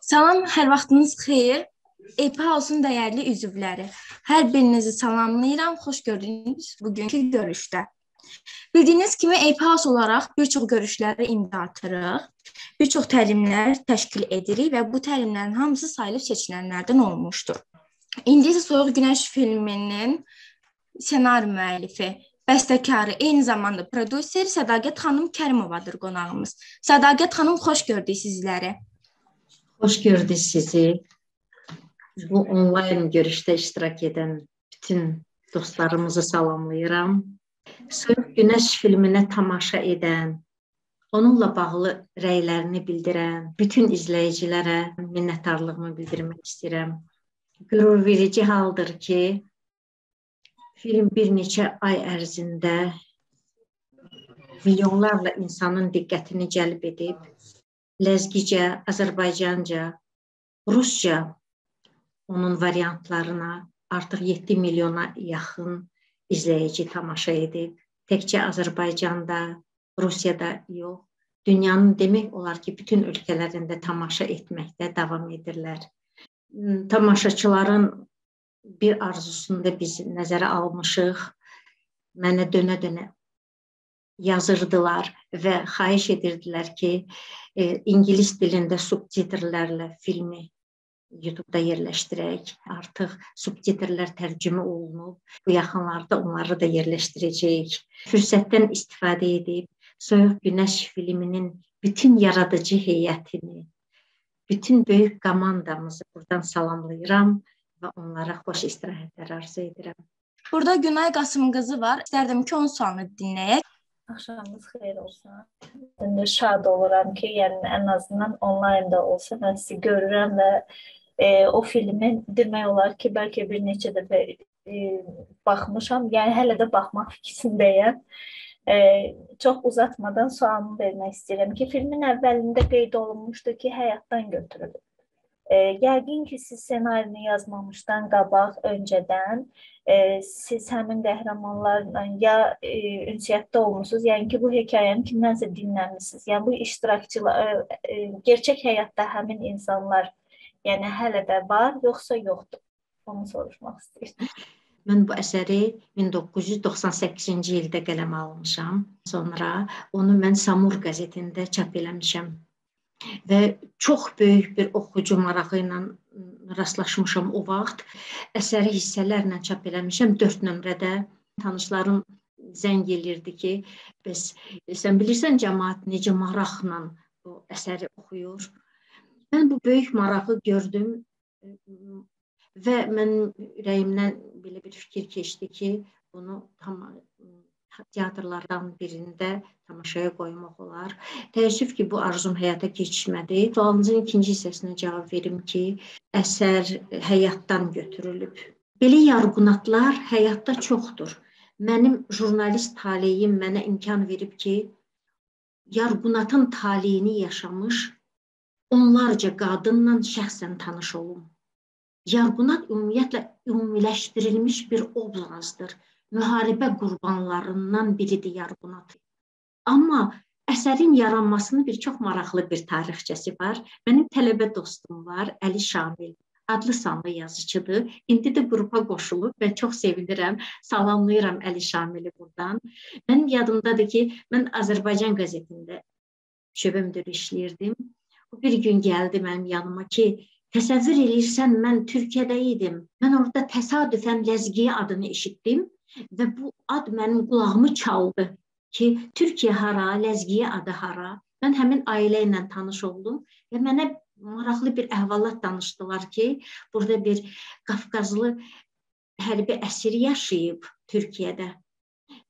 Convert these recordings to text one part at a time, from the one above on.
Salam, hər vaxtınız xeyir. EP House-un dəyərli üzvləri. Hər birinizi salamlayıram. Xoş gördünüz bugünkü görüşdə. Bildiyiniz kimi EP House olaraq bir çox görüşlərə imza atırıq. Bir çox təlimlər təşkil edirik və bu təlimlərin hamısı sayılıb seçilənlərdən olmuşdur. İndi isə Soyuq Günəş filminin ssenari müəllifi, bəstəkarı, eyni zamanda prodüser Sədaqət xanım Kərimovadır qonağımız. Sədaqət xanım, xoş gördük sizləri. Xoş gördük sizi. Bu onlayn görüşdə iştirak edən bütün dostlarımızı salamlayıram. Soyuq Günəş filminə tamaşa edən, onunla bağlı rəylərini bildirən bütün izləyicilərə minnətdarlığımı bildirmək istəyirəm. Qürur verici haldır ki, film bir neçə ay ərzində milyonlarla insanın diqqətini cəlb edib, Ləzgicə, Azərbaycanca, Rusca onun variantlarına artıq 7 milyona yaxın izləyici tamaşa edib. Təkcə Azərbaycanda, Rusiyada yox, dünyanın demək olar ki, bütün ölkələrində tamaşa etməkdə davam edirlər. Tamaşaçıların bir arzusunu da biz nəzərə almışıq. Mənə dönə-dönə yazırdılar və xahiş edirdilər ki, ingilis dilində subtitrlərlə filmi YouTube-da yerləşdirək. Artıq subtitrlər tərcümə olunub. Bu yaxınlarda onları da yerləşdirəcəyik. Fürsətdən istifadə edib Soyuq Günəş filminin bütün yaradıcı heyətini, bütün böyük komandamızı buradan salamlayıram və onlara xoş istirahətlər arzu edirəm. Burada Günay Qasımqızı var. İstərdim ki, onun sualını dinləyək. Axşamınız xeyir olsun. İndi şad oluram ki, yəni ən azından onlayn da olsa mən sizi görürəm və o filmin demək olar ki, bəlkə bir neçə dəfə baxmışam. Yəni hələ də baxmaq fikrindəyəm. Çox uzatmadan sualımı vermək istəyirəm ki, filmin əvvəlində qeyd olunmuşdu ki, həyatdan götürülüb. Yəqin ki, siz ssenarini yazmamışdan qabaq, öncədən siz həmin qəhrəmanlarla ya ünsiyyətdə olmusunuz, yəni ki, bu hekayəni kimdənsə dinləmişsiniz. Yəni bu iştirakçılar, gerçək həyatda həmin insanlar, yəni hələ də var, yoxsa yoxdur? Onu soruşmaq istəyirdim. Mən bu əsəri 1998-ci ildə qələmə almışam. Sonra onu mən Samur qəzetində çap eləmişəm. Və çox böyük bir oxucu marağı ilə rastlaşmışam o vaxt. Əsəri hissələrlə çap eləmişəm 4 nömrədə. Tanışlarım zəng elirdi ki, bəs sən bilirsən cəmaət necə maraqla bu əsəri oxuyur. Mən bu böyük marağı gördüm və mənim ürəyimdən belə bir fikir keçdi ki, bunu tam teatrlardan birində tamaşaya qoymaq olar. Təəssüf ki, bu arzum həyata keçmədi. Sualınızın ikinci hissəsinə cavab verim ki, əsər həyatdan götürülüb. Belə yarğunatlar həyatda çoxdur. Mənim jurnalist taleyim mənə imkan verib ki, yarğunatın taleyini yaşamış onlarca qadınla şəxsən tanış olum. Yarğunat ümumiyyətlə ümumiləşdirilmiş bir obrazdır. Müharibə qurbanlarından biridir yarğunat. Amma əsərin yaranmasının bir çox maraqlı bir tarixçəsi var. Mənim tələbə dostum var, Əli Şamil. Adlı sanlı yazıçıdır. İndi də qrupa qoşulub və çox sevinirəm. Salamlayıram Əli Şamili buradan. Mənim yadımdadır ki, mən Azərbaycan qəzetində şöbə müdiri işləyirdim. O bir gün gəldi mənim yanıma ki, təsəvvür eləyirsən, mən Türkiyədə idim. Mən orada təsadüfən Ləzgiyə adını eşitdim. Və bu ad mənim qulağımı çaldı ki, Türkiyə hara, Ləzgiyə adı hara. Mən həmin ailə ilə tanış oldum və mənə maraqlı bir əhvalat danışdılar ki, burada bir Qafqazlı hərbi əsir yaşayıb Türkiyədə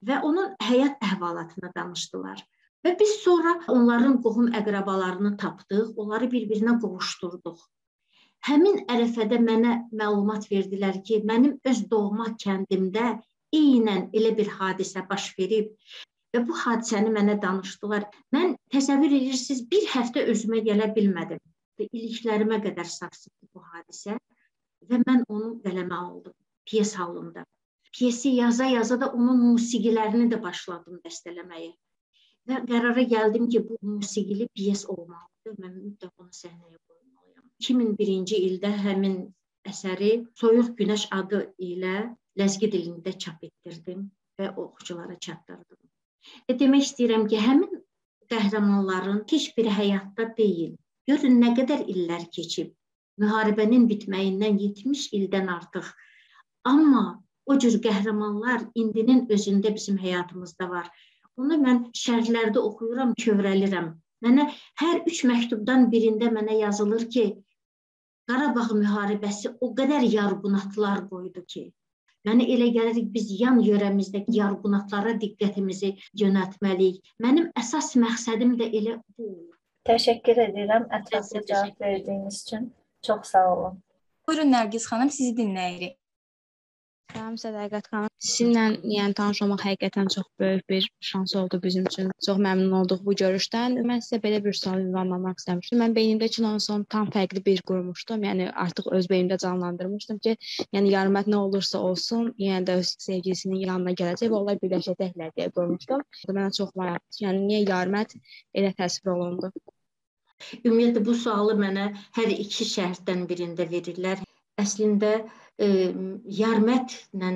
və onun həyat əhvalatını danışdılar. Və biz sonra onların qohum əqrabalarını tapdıq, onları bir-birinə qovuşdurduq. Həmin ərəfədə mənə məlumat verdilər ki, mənim öz doğma kəndimdə eynən elə bir hadisə baş verib və bu hadisəni mənə danışdılar. Mən təsəvvür edirsiniz, bir həftə özümə gələ bilmədim. İliklərimə qədər sarsıtdı bu hadisə və mən onu qələmə aldım pyes halında. Pyesi yaza-yaza da onun musiqilərini də başladım bəstələməyə. Və qərara gəldim ki, bu musiqili pyes olmalıdır. Mən mütləq onu səhnəyə qoymalıyam. 2001-ci ildə həmin əsəri Soyuq Günəş adı ilə ləzgi dilində çap etdirdim və oxuculara çatdırdım. Və demək istəyirəm ki, həmin qəhrəmanların heç biri həyatda deyil. Görün nə qədər illər keçib. Müharibənin bitməyindən 70 ildən artıq. Amma o cür qəhrəmanlar indinin özündə bizim həyatımızda var. Onu mən şərhlərdə oxuyuram, kövrəlirəm. Mənə hər 3 məktubdan birində mənə yazılır ki, Qarabağ müharibəsi o qədər yarğunatlar qoydu ki, mənə elə gəlir ki, biz yan yörəmizdəki yarğunatlara diqqətimizi yönəltməliyik. Mənim əsas məqsədim də elə bu. Təşəkkür edirəm ətraflı cavab verdiyiniz üçün. Çox sağ olun. Buyurun Nərgiz xanım, sizi dinləyirik. Salam Sədaqət xanım. Sizinlə yəni tanış olmaq həqiqətən çox böyük bir şans oldu bizim üçün. Çox məmnun olduq bu görüşdən. Mən sizə belə bir sual ünvanlamaq istəmişdim. Mən beynimdə kinonun tam fərqli bir qurmuşdum. Yəni artıq öz beynimdə canlandırmışdım ki, yəni Yarmət nə olursa olsun, yenə də öz sevgilisinin yanına gələcək və onlar birləşəcəklər deyə qurmuşdum. Mənə çox maraqlıdır. Yəni niyə Yarmət elə təsvir olundu? Ümumiyyətlə bu sualı mənə hər iki şərhdən birində verirlər. Əslində Yarmətlə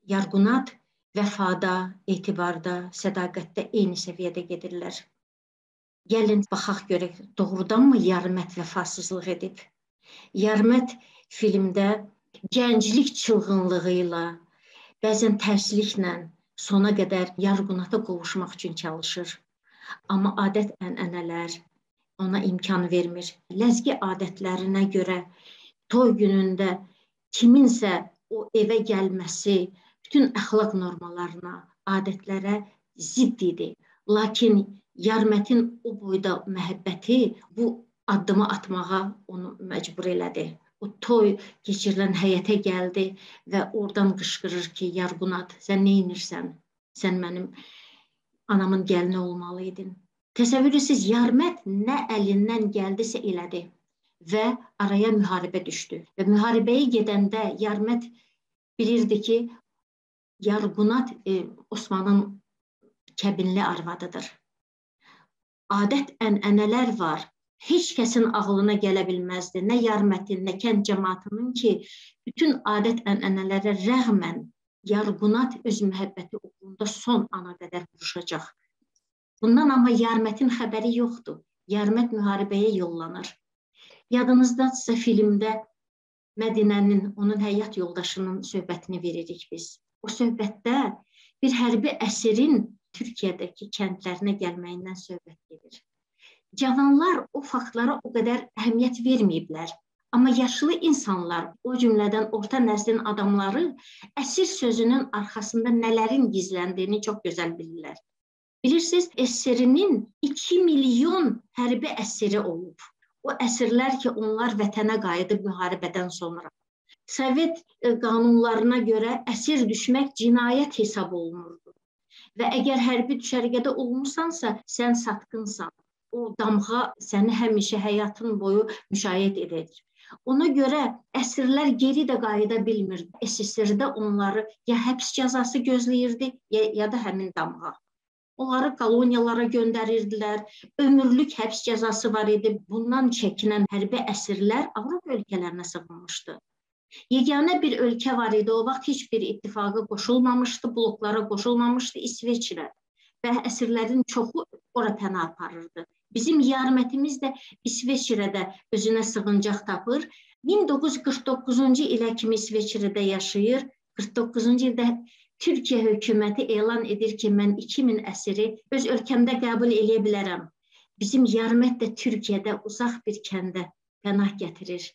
Yarğunat vəfada, etibarda, sədaqətdə eyni səviyyədə gedirlər. Gəlin baxaq görək, doğrudanmı Yarmət vəfasızlıq edib? Yarmət filmdə gənclik çılğınlığı ilə, bəzən tərsliklə sona qədər Yarğunata qovuşmaq üçün çalışır. Amma adət-ənənələr ona imkan vermir. Ləzgi adətlərinə görə toy günündə kiminsə o evə gəlməsi bütün əxlaq normalarına, adətlərə zidd idi. Lakin Yarmətin o boyda məhəbbəti bu addımı atmağa onu məcbur elədi. O toy keçirilən həyətə gəldi və oradan qışqırır ki, Yarğunat, sən nə edirsən? Sən mənim anamın gəlini olmalı idin. Təsəvvür edirsiniz, Yarmət nə əlindən gəldisə elədi və araya müharibə düşdü. Və müharibəyə gedəndə Yarmət bilirdi ki, Yarğunat Osmanın kəbinli arvadıdır. Adət-ənənələr var. Heç kəsin ağlına gələ bilməzdi. Nə Yarmətin, nə kənd cəmaatının ki, bütün adət-ənənələrə rəğmən Yarğunat öz məhəbbəti uğrunda son ana qədər vuruşacaq. Bundan amma Yarmətin xəbəri yoxdur. Yarmət müharibəyə yollanır. Yadınızdadırsa filmdə Mədinənin, onun həyat yoldaşının söhbətini veririk biz. O söhbətdə bir hərbi əsirin Türkiyədəki kəndlərinə gəlməyindən söhbət gedir. Cavanlar o faktlara o qədər əhəmiyyət verməyiblər. Amma yaşlı insanlar, o cümlədən orta nəslin adamları əsir sözünün arxasında nələrin gizləndiyini çox gözəl bilirlər. Bilirsiniz, SSR-nin 2 milyon hərbi əsiri olub. O əsirlər ki, onlar vətənə qayıdıb müharibədən sonra. Sovet qanunlarına görə əsir düşmək cinayət hesab olunurdu. Və əgər hərbi düşərgədə olmusansa, sən satqınsan. O damğa səni həmişə həyatın boyu müşayiət edir. Ona görə əsirlər geri də qayıda bilmirdi. SSR-də onları ya həbs cəzası gözləyirdi, ya da həmin damğa. Onları koloniyalara göndərirdilər. Ömürlük həbs cəzası var idi. Bundan çəkinən hərbi əsirlər Avropa ölkələrinə sığınmışdı. Yeganə bir ölkə var idi. O vaxt heç bir ittifaqa qoşulmamışdı, bloklara qoşulmamışdı, İsveçrə. Və əsirlərin çoxu ora pənah aparırdı. Bizim Yarmətimiz də İsveçrədə özünə sığıncaq tapır. 1949-cu ilə kimi İsveçrədə yaşayır. 49-cu ildə Türkiyə hökuməti elan edir ki, mən 2000 əsiri öz ölkəmdə qəbul eləyə bilərəm. Bizim Yarmət də Türkiyədə uzaq bir kəndə pənah gətirir.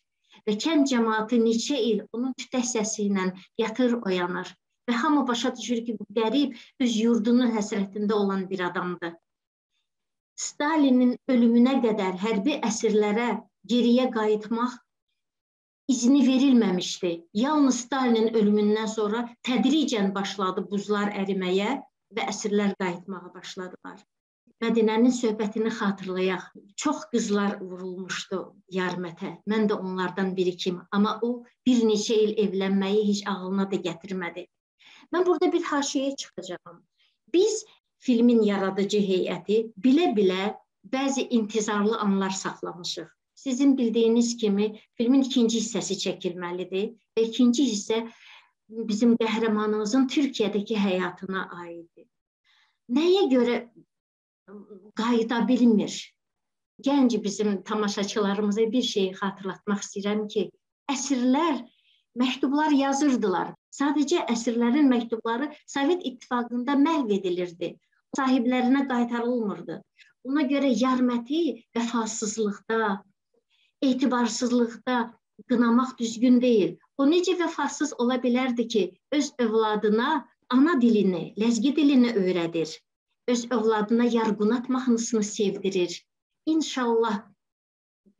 Və kənd cəmaatı neçə il onun tütək səsi ilə yatır, oyanır. Və hamı başa düşür ki, bu qərib öz yurdunun həsrətində olan bir adamdır. Stalinin ölümünə qədər hərbi əsirlərə geriyə qayıtmaq izni verilməmişdi. Yalnız Stalinin ölümündən sonra tədricən başladı buzlar əriməyə və əsirlər qayıtmağa başladılar. Mədinənin söhbətini xatırlayaq. Çox qızlar vurulmuşdu Yarmətə. Mən də onlardan biri kim. Amma o bir neçə il evlənməyi heç ağlına da gətirmədi. Mən burada bir haşiyə çıxacağam. Biz filmin yaradıcı heyəti bilə-bilə bəzi intizarlı anlar saxlamışıq. Sizin bildiyiniz kimi filmin ikinci hissəsi çəkilməlidir və ikinci hissə bizim qəhrəmanımızın Türkiyədəki həyatına aiddir. Nəyə görə qayıda bilmir? Gənc bizim tamaşaçılarımıza bir şeyi xatırlatmaq istəyirəm ki, əsirlər məktublar yazırdılar. Sadəcə əsirlərin məktubları Sovet İttifaqında məhv edilirdi. Sahiblərinə qaytarılmırdı. Ona görə Yarməti vəfasızlıqda, etibarsızlıqda qınamaq düzgün deyil. O necə vəfasız ola bilərdi ki, öz övladına ana dilini, ləzgi dilini öyrədir. Öz övladına Yarqunat mahnısını sevdirir. İnşallah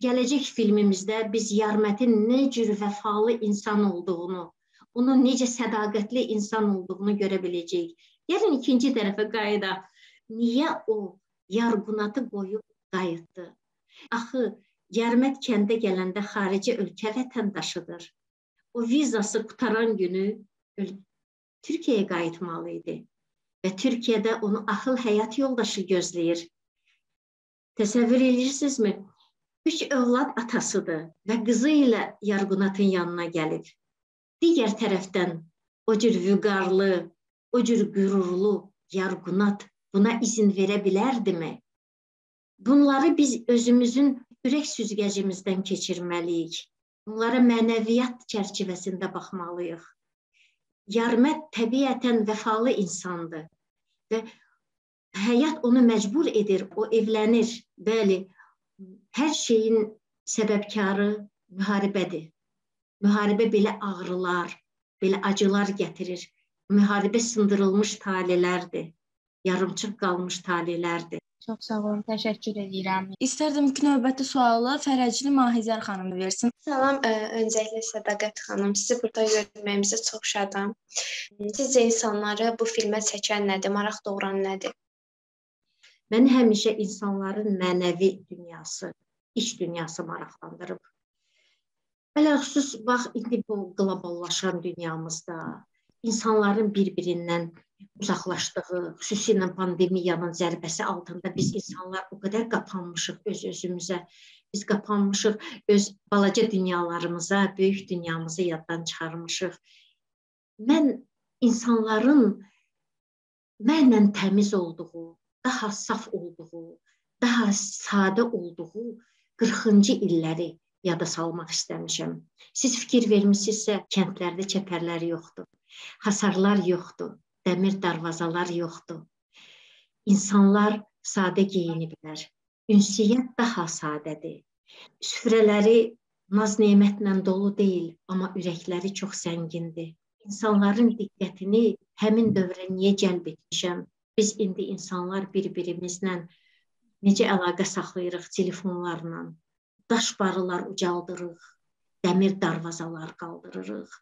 gələcək filmimizdə biz Yarmətin nə cür vəfalı insan olduğunu, onun necə sədaqətli insan olduğunu görə biləcəyik. Gəlin ikinci tərəfə qayıdaq. Niyə o Yarqunatı qoyub qayıtdı? Axı, Yarmət kəndə gələndə xarici ölkə vətəndaşıdır. O vizası qutaran günü Türkiyəyə qayıtmalı idi və Türkiyədə onu axıl həyat yoldaşı gözləyir. Təsəvvür edirsinizmi? 3 övlad atasıdır və qızı ilə Yarqunatın yanına gəlib. Digər tərəfdən o cür vüqarlı, o cür qürurlu Yarqunat buna izin verə bilərdimi? Bunları biz özümüzün ürək süzgəcimizdən keçirməliyik. Bunlara mənəviyyat çərçivəsində baxmalıyıq. Yarmət təbiətən vəfalı insandır və həyat onu məcbur edir, o evlənir. Bəli, hər şeyin səbəbkarı müharibədir. Müharibə belə ağrılar, belə acılar gətirir. Müharibə sındırılmış talelərdir, yarımçıq qalmış talelərdir. Çox sağ olun, təşəkkür edirəm. İstərdim ki, növbəti sualı Fərəcli Mahizər xanım versin. Salam, öncəliklə Sədaqət xanım, sizi burada görməyimizə çox şadam. Sizcə insanları bu filmə çəkən nədir, maraq doğuran nədir? Məni həmişə insanların mənəvi dünyası, iç dünyası maraqlandırıb. Ələxüsus, bax, indi bu qloballaşan dünyamızda insanların bir-birindən uzaqlaşdığı, xüsusilə pandemiyanın zərbəsi altında biz insanlar o qədər qapanmışıq öz-özümüzə, biz qapanmışıq öz balaca dünyalarımıza, böyük dünyamızı yaddan çıxarmışıq. Mən insanların mənən təmiz olduğu, daha saf olduğu, daha sadə olduğu 40-cı illəri yada salmaq istəmişəm. Siz fikir vermisinizsə, kəndlərdə çəpərlər yoxdur, hasarlar yoxdur, dəmir darvazalar yoxdur. İnsanlar sadə geyiniblər. Ünsiyyət daha sadədir. Süfrələri naz nemətlə dolu deyil, amma ürəkləri çox zəngindir. İnsanların diqqətini həmin dövrə niyə cəlb etmişəm? Biz indi insanlar bir-birimizlə necə əlaqə saxlayırıq telefonlarla? Daş barılar ucaldırıq, dəmir darvazalar qaldırırıq.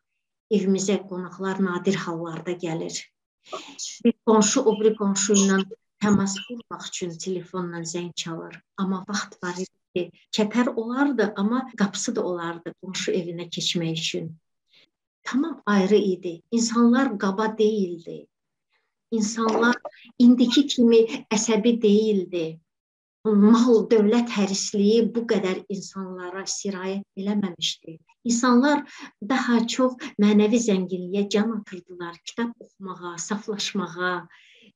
Evimizə qonaqlar nadir hallarda gəlir. Bir qonşu o biri qonşu ilə təmas qurmaq üçün telefonla zəng çalır. Amma vaxt var idi ki, çəpər olardı, amma qapısı da olardı qonşu evinə keçmək üçün. Tamam ayrı idi. İnsanlar qaba deyildi. İnsanlar indiki kimi əsəbi deyildi. Mal, dövlət hərisliyi bu qədər insanlara sirayət eləməmişdi. İnsanlar daha çox mənəvi zənginliyə can atırdılar, kitab oxumağa, saflaşmağa,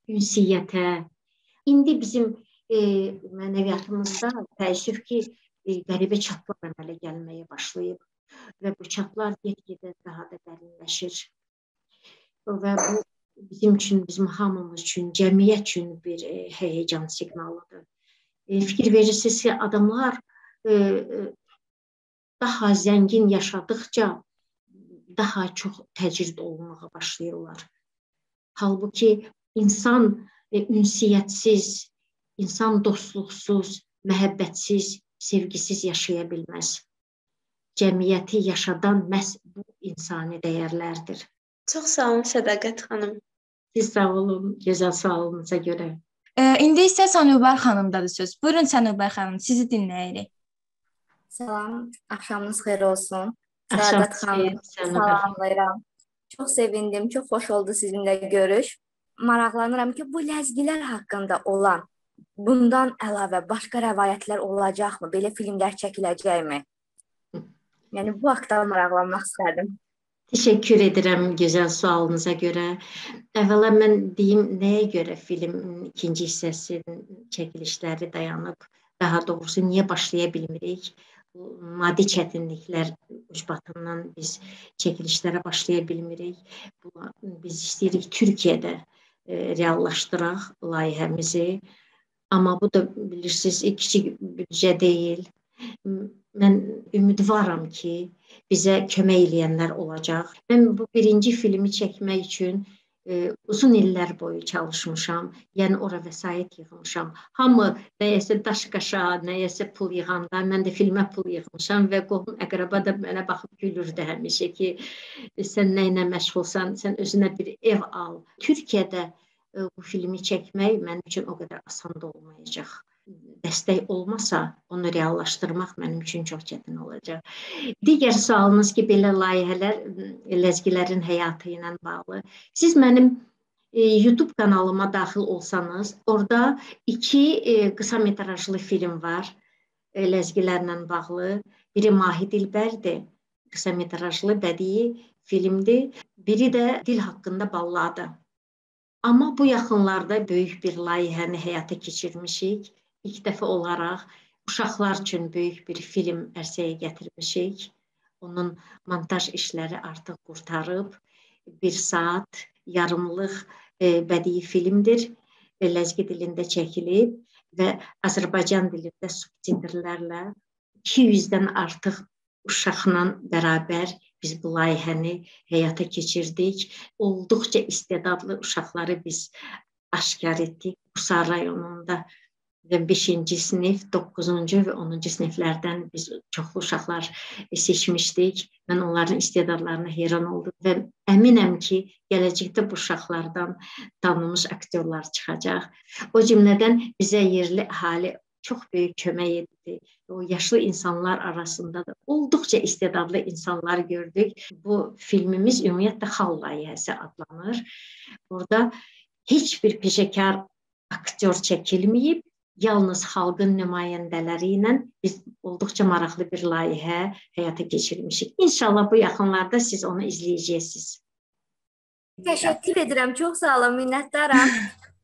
ünsiyyətə. İndi bizim mənəviyyatımızda təəssüf ki, qəribə çatlar əmələ gəlməyə başlayıb və bu çatlar get-gedə daha da dərinləşir. Və bu bizim üçün, bizim hamımız üçün, cəmiyyət üçün bir həyəcan siqnalıdır. Fikir verirsiniz ki, adamlar daha zəngin yaşadıqca daha çox təcrid olunmağa başlayırlar. Halbuki insan ünsiyyətsiz, insan dostluqsuz, məhəbbətsiz, sevgisiz yaşaya bilməz. Cəmiyyəti yaşadan məhz bu insani dəyərlərdir. Çox sağ olun Sədaqət xanım. Siz sağ olun, gözəl sualınıza görə. İndi isə Sənubər xanımdadır söz. Buyurun Sənubər xanım, sizi dinləyirik. Salam, axşamınız xeyir olsun. Sədaqət xanım, salamlayıram. Çox sevindim, çox xoş oldu sizinlə görüş. Maraqlanıram ki, bu ləzgilər haqqında olan Bundan əlavə başqa rəvayətlər olacaqmı? Belə filmlər çəkiləcəkmi? Yəni bu haqda maraqlanmaq istərdim. Təşəkkür edirəm gözəl sualınıza görə. Əvvəla mən deyim, nəyə görə filmin ikinci hissəsinin çəkilişləri dayanıb, daha doğrusu niyə başlaya bilmirik? Maddi çətinliklər ucbatından biz çəkilişlərə başlaya bilmirik. Biz istəyirik Türkiyədə reallaşdıraq layihəmizi. Amma bu da bilirsiniz, kiçik büdcə deyil. Mən ümidvaram ki, bizə kömək eləyənlər olacaq. Mən bu birinci filmi çəkmək üçün uzun illər boyu çalışmışam. Yəni ora vəsait yığmışam. Hamı nəyəsə daş-qaşa, nəyəsə pul yığanda mən də filmə pul yığmışam və qohum əqraba da mənə baxıb gülürdü həmişə ki, sən nə ilə məşğulsan, sən özünə bir ev al. Türkiyədə bu filmi çəkmək mənim üçün o qədər asan da olmayacaq. Dəstək olmasa onu reallaşdırmaq mənim üçün çox çətin olacaq. Digər sualınız ki, belə layihələr ləzgilərin həyatı ilə bağlı. Siz mənim YouTube kanalıma daxil olsanız, orada 2 qısa metrajlı film var ləzgilərlə bağlı. Biri Mahi Dilbərdir, qısa metrajlı bədii filmdir. Biri də dil haqqında ballada. Amma bu yaxınlarda böyük bir layihəni həyata keçirmişik. İlk dəfə olaraq uşaqlar üçün böyük bir film ərsəyə gətirmişik. Onun montaj işləri artıq qurtarıb. 1 saat yarımlıq bədii filmdir. Ləzgi dilində çəkilib və Azərbaycan dilində subtitrlərlə 200-dən artıq uşaqla bərabər biz bu layihəni həyata keçirdik. Olduqca istedadlı uşaqları biz aşkar etdik. Qusar rayonunda və 5-ci sinif, 9-cu və 10-cu siniflərdən biz çoxlu uşaqlar seçmişdik. Mən onların istedadlarına heyran oldum və əminəm ki, gələcəkdə bu uşaqlardan tanınmış aktyorlar çıxacaq. O cümlədən bizə yerli əhali çox böyük kömək etdi. O yaşlı insanlar arasında da olduqca istedadlı insanlar gördük. Bu filmimiz ümumiyyətlə Xal layihəsi adlanır. Orada heç bir peşəkar aktyor çəkilməyib. Yalnız xalqın nümayəndələri ilə biz olduqca maraqlı bir layihə həyata keçirmişik. İnşallah bu yaxınlarda siz onu izləyəcəksiniz. Təşəkkür edirəm. Çox sağ olun, minnətdaram.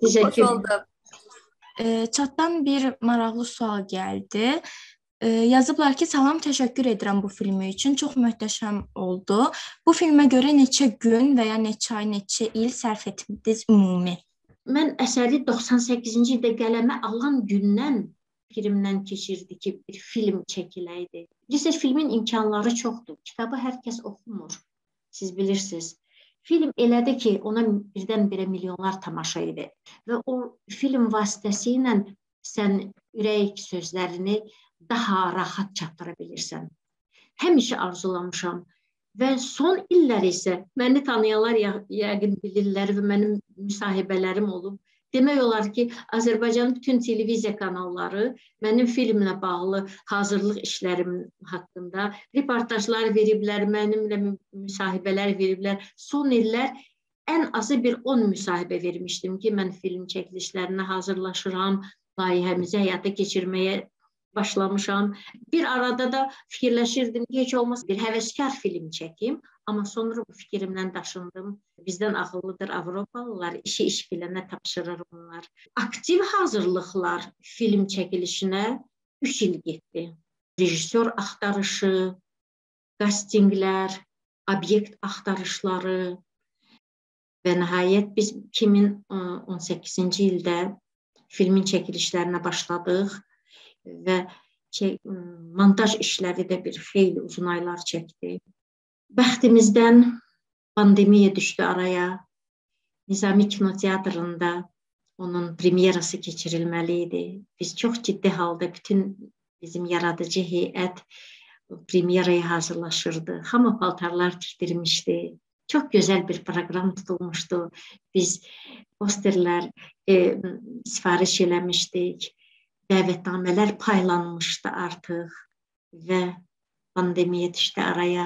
Təşəkkür. Xoş oldum. Chatdan bir maraqlı sual gəldi. Yazıblar ki, salam, təşəkkür edirəm bu filmi üçün. Çox möhtəşəm oldu. Bu filmə görə neçə gün və ya neçə ay, neçə il sərf etdiniz ümumi? Mən əsəri 98-ci ildə qələmə alan gündən fikrimdən keçirdi ki, bir film çəkiləydi. Bilirsiniz, filmin imkanları çoxdur. Kitabı hər kəs oxumur. Siz bilirsiniz. Film elədir ki, ona birdən-birə milyonlar tamaşa edir. Və o film vasitəsilə sən ürək sözlərini daha rahat çatdıra bilirsən. Həmişə arzulamışam. Və son illər isə məni tanıyanlar yəqin bilirlər və mənim müsahibələrim olub. Demək olar ki, Azərbaycanın bütün televiziya kanalları mənim filmlə bağlı hazırlıq işlərim haqqında reportajlar veriblər, mənimlə müsahibələr veriblər. Son illər ən azı bir 10 müsahibə vermişdim ki, mən film çəkilişlərinə hazırlaşıram, layihəmizi həyata keçirməyə başlamışam. Bir arada da fikirləşirdim ki, heç olmasa bir həvəskar film çəkim, amma sonra bu fikrimdən daşındım. Bizdən ağıllıdır Avropalılar, işi iş bilənə tapşırır bunlar. Aktiv hazırlıqlar film çəkilişinə 3 il getdi. Rejissor axtarışı, kastinglər, obyekt axtarışları və nəhayət biz 2018-ci ildə filmin çəkilişlərinə başladıq. Və montaj işləri də bir xeyli uzun aylar çəkdi. Bəxtimizdən pandemiya düşdü araya. Nizami Kinoteatrında onun premyerası keçirilməli idi. Biz çox ciddi halda bütün bizim yaradıcı heyət premyeraya hazırlaşırdı. Hamı paltarlar tikdirmişdi. Çox gözəl bir proqram tutulmuşdu. Biz posterlər sifariş eləmişdik. Dəvətnamələr paylanmışdı artıq və pandemiya düşdü araya.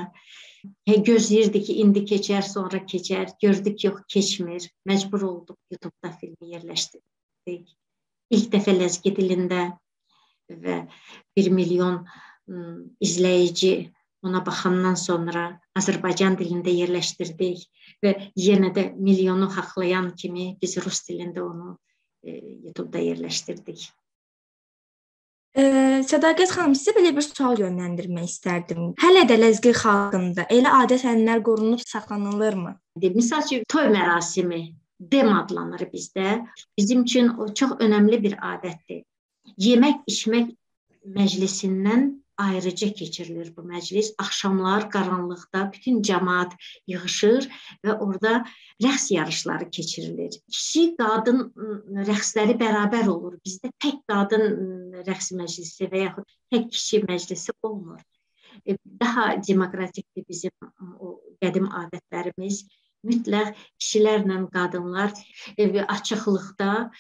Gözləyirdi ki, indi keçər, sonra keçər. Gördük, yox, keçmir. Məcbur olduq, YouTube'da filmi yerləşdirdik. İlk dəfə ləzgi dilində və 1 milyon izləyici ona baxandan sonra Azərbaycan dilində yerləşdirdik və yenə də milyonu haqlayan kimi biz rus dilində onu YouTube-da yerləşdirdik. Sədaqət xanım, sizə belə bir sual yönləndirmək istərdim. Hələ də ləzgi xalqında elə adət-ənənələr qorunub saxlanılırmı? Misal üçün, toy mərasimi dem adlanır bizdə. Bizim üçün o çox önəmli bir adətdir. Yemək, içmək məclisindən ayrıca keçirilir bu məclis. Axşamlar qaranlıqda bütün cəmaat yığışır və orada rəqs yarışları keçirilir. Kişi, qadın rəqsləri bərabər olur. Bizdə tək qadın rəqs məclisi və yaxud tək kişi məclisi olmur. Daha demokratikdir bizim o qədim adətlərimiz. Mütləq kişilərlə qadınlar açıqlıqda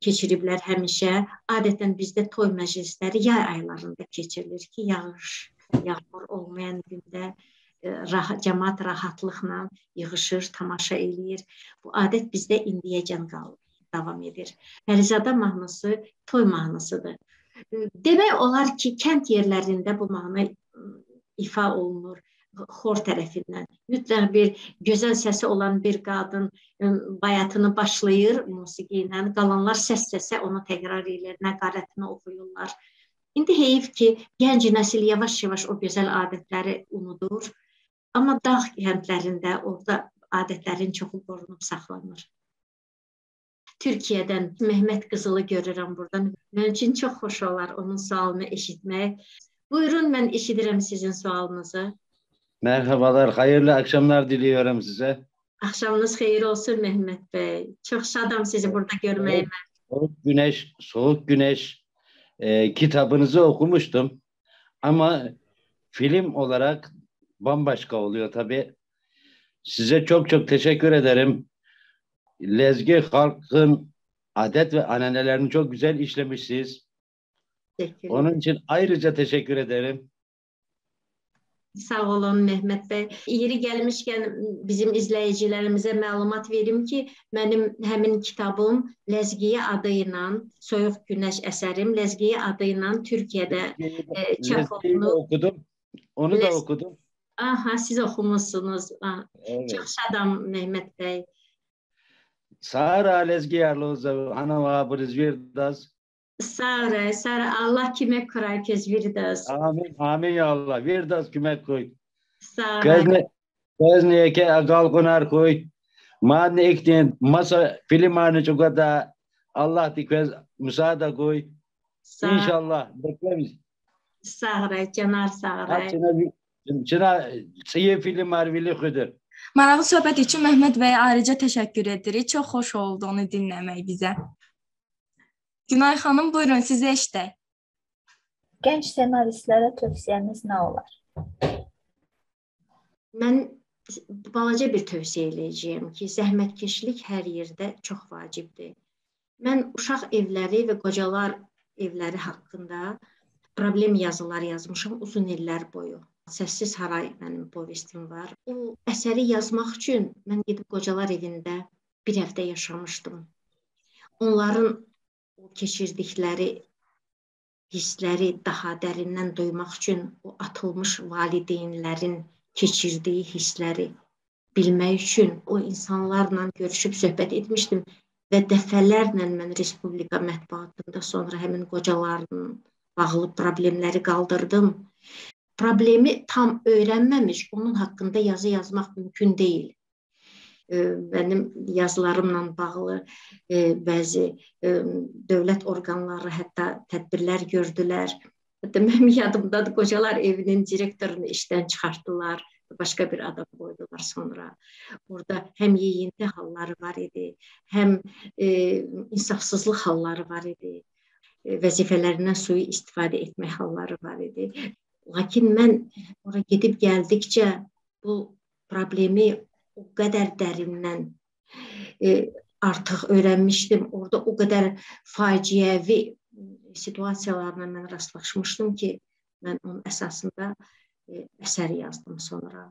keçiriblər həmişə. Adətən bizdə toy məclisləri yay aylarında keçirilir ki, yağış, yağmur olmayan gündə cəmaat rahatlıqla yığışır, tamaşa eləyir. Bu adət bizdə indiyəcən davam edir. Pərizada mahnısı toy mahnısıdır. Demək olar ki, kənd yerlərində bu mahnı ifa olunur xor tərəfindən. Mütləq bir gözəl səsi olan bir qadın bayatını başlayır musiqi ilə, qalanlar səs-səsə onu təkrar edir, nəqarətini oxuyurlar. İndi heyif ki, gənc nəsil yavaş-yavaş o gözəl adətləri unudur. Amma dağ kəndlərində orada adətlərin çoxu qorunub saxlanır. Türkiyədən Mehmet Qızılı görürəm buradan. Mənim üçün çox xoş olar onun sualını eşitmək. Buyurun, mən eşidirəm sizin sualınızı. Merhabalar, hayırlı akşamlar diliyorum size. Axşamınız xeyir olsun Mehmet Bey. Çox şadam sizi burada görməyimə. Soğuk Güneş, Soğuk Güneş kitabınızı okumuştum. Ama film olarak bambaşka oluyor tabii. Size çok çok teşekkür ederim. Lezgi halkın adet ve ananelerini çok güzel işlemişsiniz. Onun için ayrıca teşekkür ederim. Sağ olun Mehmet Bey. Yeri gəlmişkən bizim izləyicilərimizə məlumat verim ki, mənim həmin kitabım Ləzgiyə adı ilə, Soyuq Günəş əsərim Ləzgiyə adı ilə Türkiyədə çap olunub. Okudum. Onu da okudum. Aha, siz oxumuşsunuz. Evet. Çox şadam Mehmet Bey. Sara Lezgiyarlı hanım abiniz Virdas. Sara, Sara, Allah kime koray kez Virdas. Amin, amin ya Allah. Virdas kime koy. Sara. Gözne ke agal konar koy. Madne iktin masa filmani çokata Allah dikvez müsaade koy. İnşallah bekleriz. Sara, canar Sara. Çınar iyi film var vili xüdür. Maraqlı söhbət üçün Mehmet Bəyə ayrıca təşəkkür edirik. Çox xoş oldu onu dinləmək bizə. Günay xanım, buyurun, sizi eşidək. Gənc senaristlərə tövsiyəniz nə olar? Mən balaca bir tövsiyə eləyəcəyəm ki, zəhmətkeşlik hər yerdə çox vacibdir. Mən uşaq evləri və qocalar evləri haqqında problem yazılar yazmışam uzun illər boyu. Səssiz Haray mənim povestim var. O əsəri yazmaq üçün mən gedib qocalar evində bir həftə yaşamışdım. Onların o keçirdikləri hissləri daha dərindən duymaq üçün o atılmış valideynlərin keçirdiyi hissləri bilmək üçün o insanlarla görüşüb söhbət etmişdim və dəfələrlə mən Respublika mətbuatında sonra həmin qocaların bağlı problemləri qaldırdım. Problemi tam öyrənməmiş, onun haqqında yazı yazmaq mümkün deyil. Mənim yazılarımla bağlı bəzi dövlət orqanları hətta tədbirlər gördülər. Hətta mənim yadımdadır, qocalar evinin direktorunu işdən çıxartdılar, başqa bir adam qoydular sonra. Orada həm yeyinti halları var idi, həm insafsızlıq halları var idi, vəzifələrindən sui istifadə etmək halları var idi. Lakin mən ora gedib gəldikcə bu problemi o qədər dərindən artıq öyrənmişdim. Orada o qədər faciəvi situasiyalarla mən rastlaşmışdım ki, mən onun əsasında əsər yazdım sonra.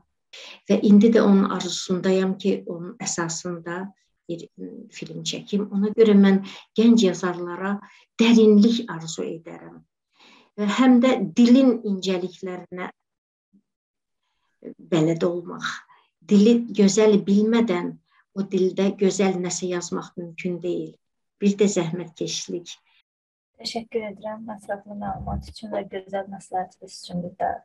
Və indi də onun arzusundayam ki, onun əsasında bir film çəkim. Ona görə mən gənc yazarlara dərinlik arzu edərəm. Və həm də dilin incəliklərinə bələd olmaq. Dili gözəl bilmədən o dildə gözəl nəsə yazmaq mümkün deyil. Bir də zəhmətkeşlik. Təşəkkür edirəm ətraflı məlumat üçün və gözəl məsləhətiniz üçün bir daha.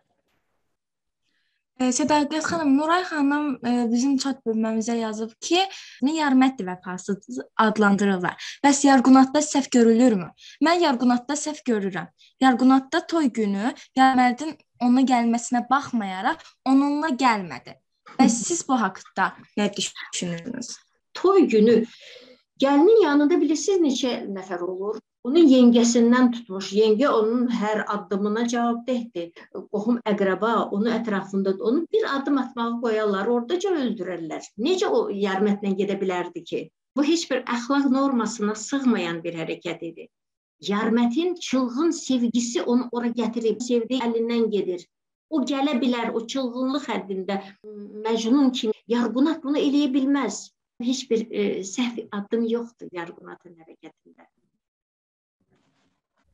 Sədaqət xanım, Nuray xanım bizim chat bölməmizə yazıb ki, yarmətdir vəfasız adlandırırlar. Bəs Yarğunatda səhv görülürmü? Mən Yarğunatda səhv görürəm. Yarğunatda toy günü Yarmərdin ona gəlməsinə baxmayaraq onunla gəlmədi. Bəs siz bu haqda nə düşünürsünüz? Toy günü gəlinin yanında bilirsiniz neçə nəfər olur? Onun yengəsindən tutmuş, yengə onun hər addımına cavabdehdir. Qohum əqrəba onun ətrafında, onu bir addım atmağı qoyarlar, oradaca öldürərlər. Necə o yarmətlə gedə bilərdi ki? Bu heç bir əxlaq normasına sığmayan bir hərəkət idi. Yarmətin çılğın sevgisi onu ora gətirib, sevdiyi əlindən gedir. O gələ bilər, o çılğınlıq həddində Məcnun kimi. Yarğunat bunu eləyə bilməz. Heç bir səhv addım yoxdur Yarğunatın hərəkətində.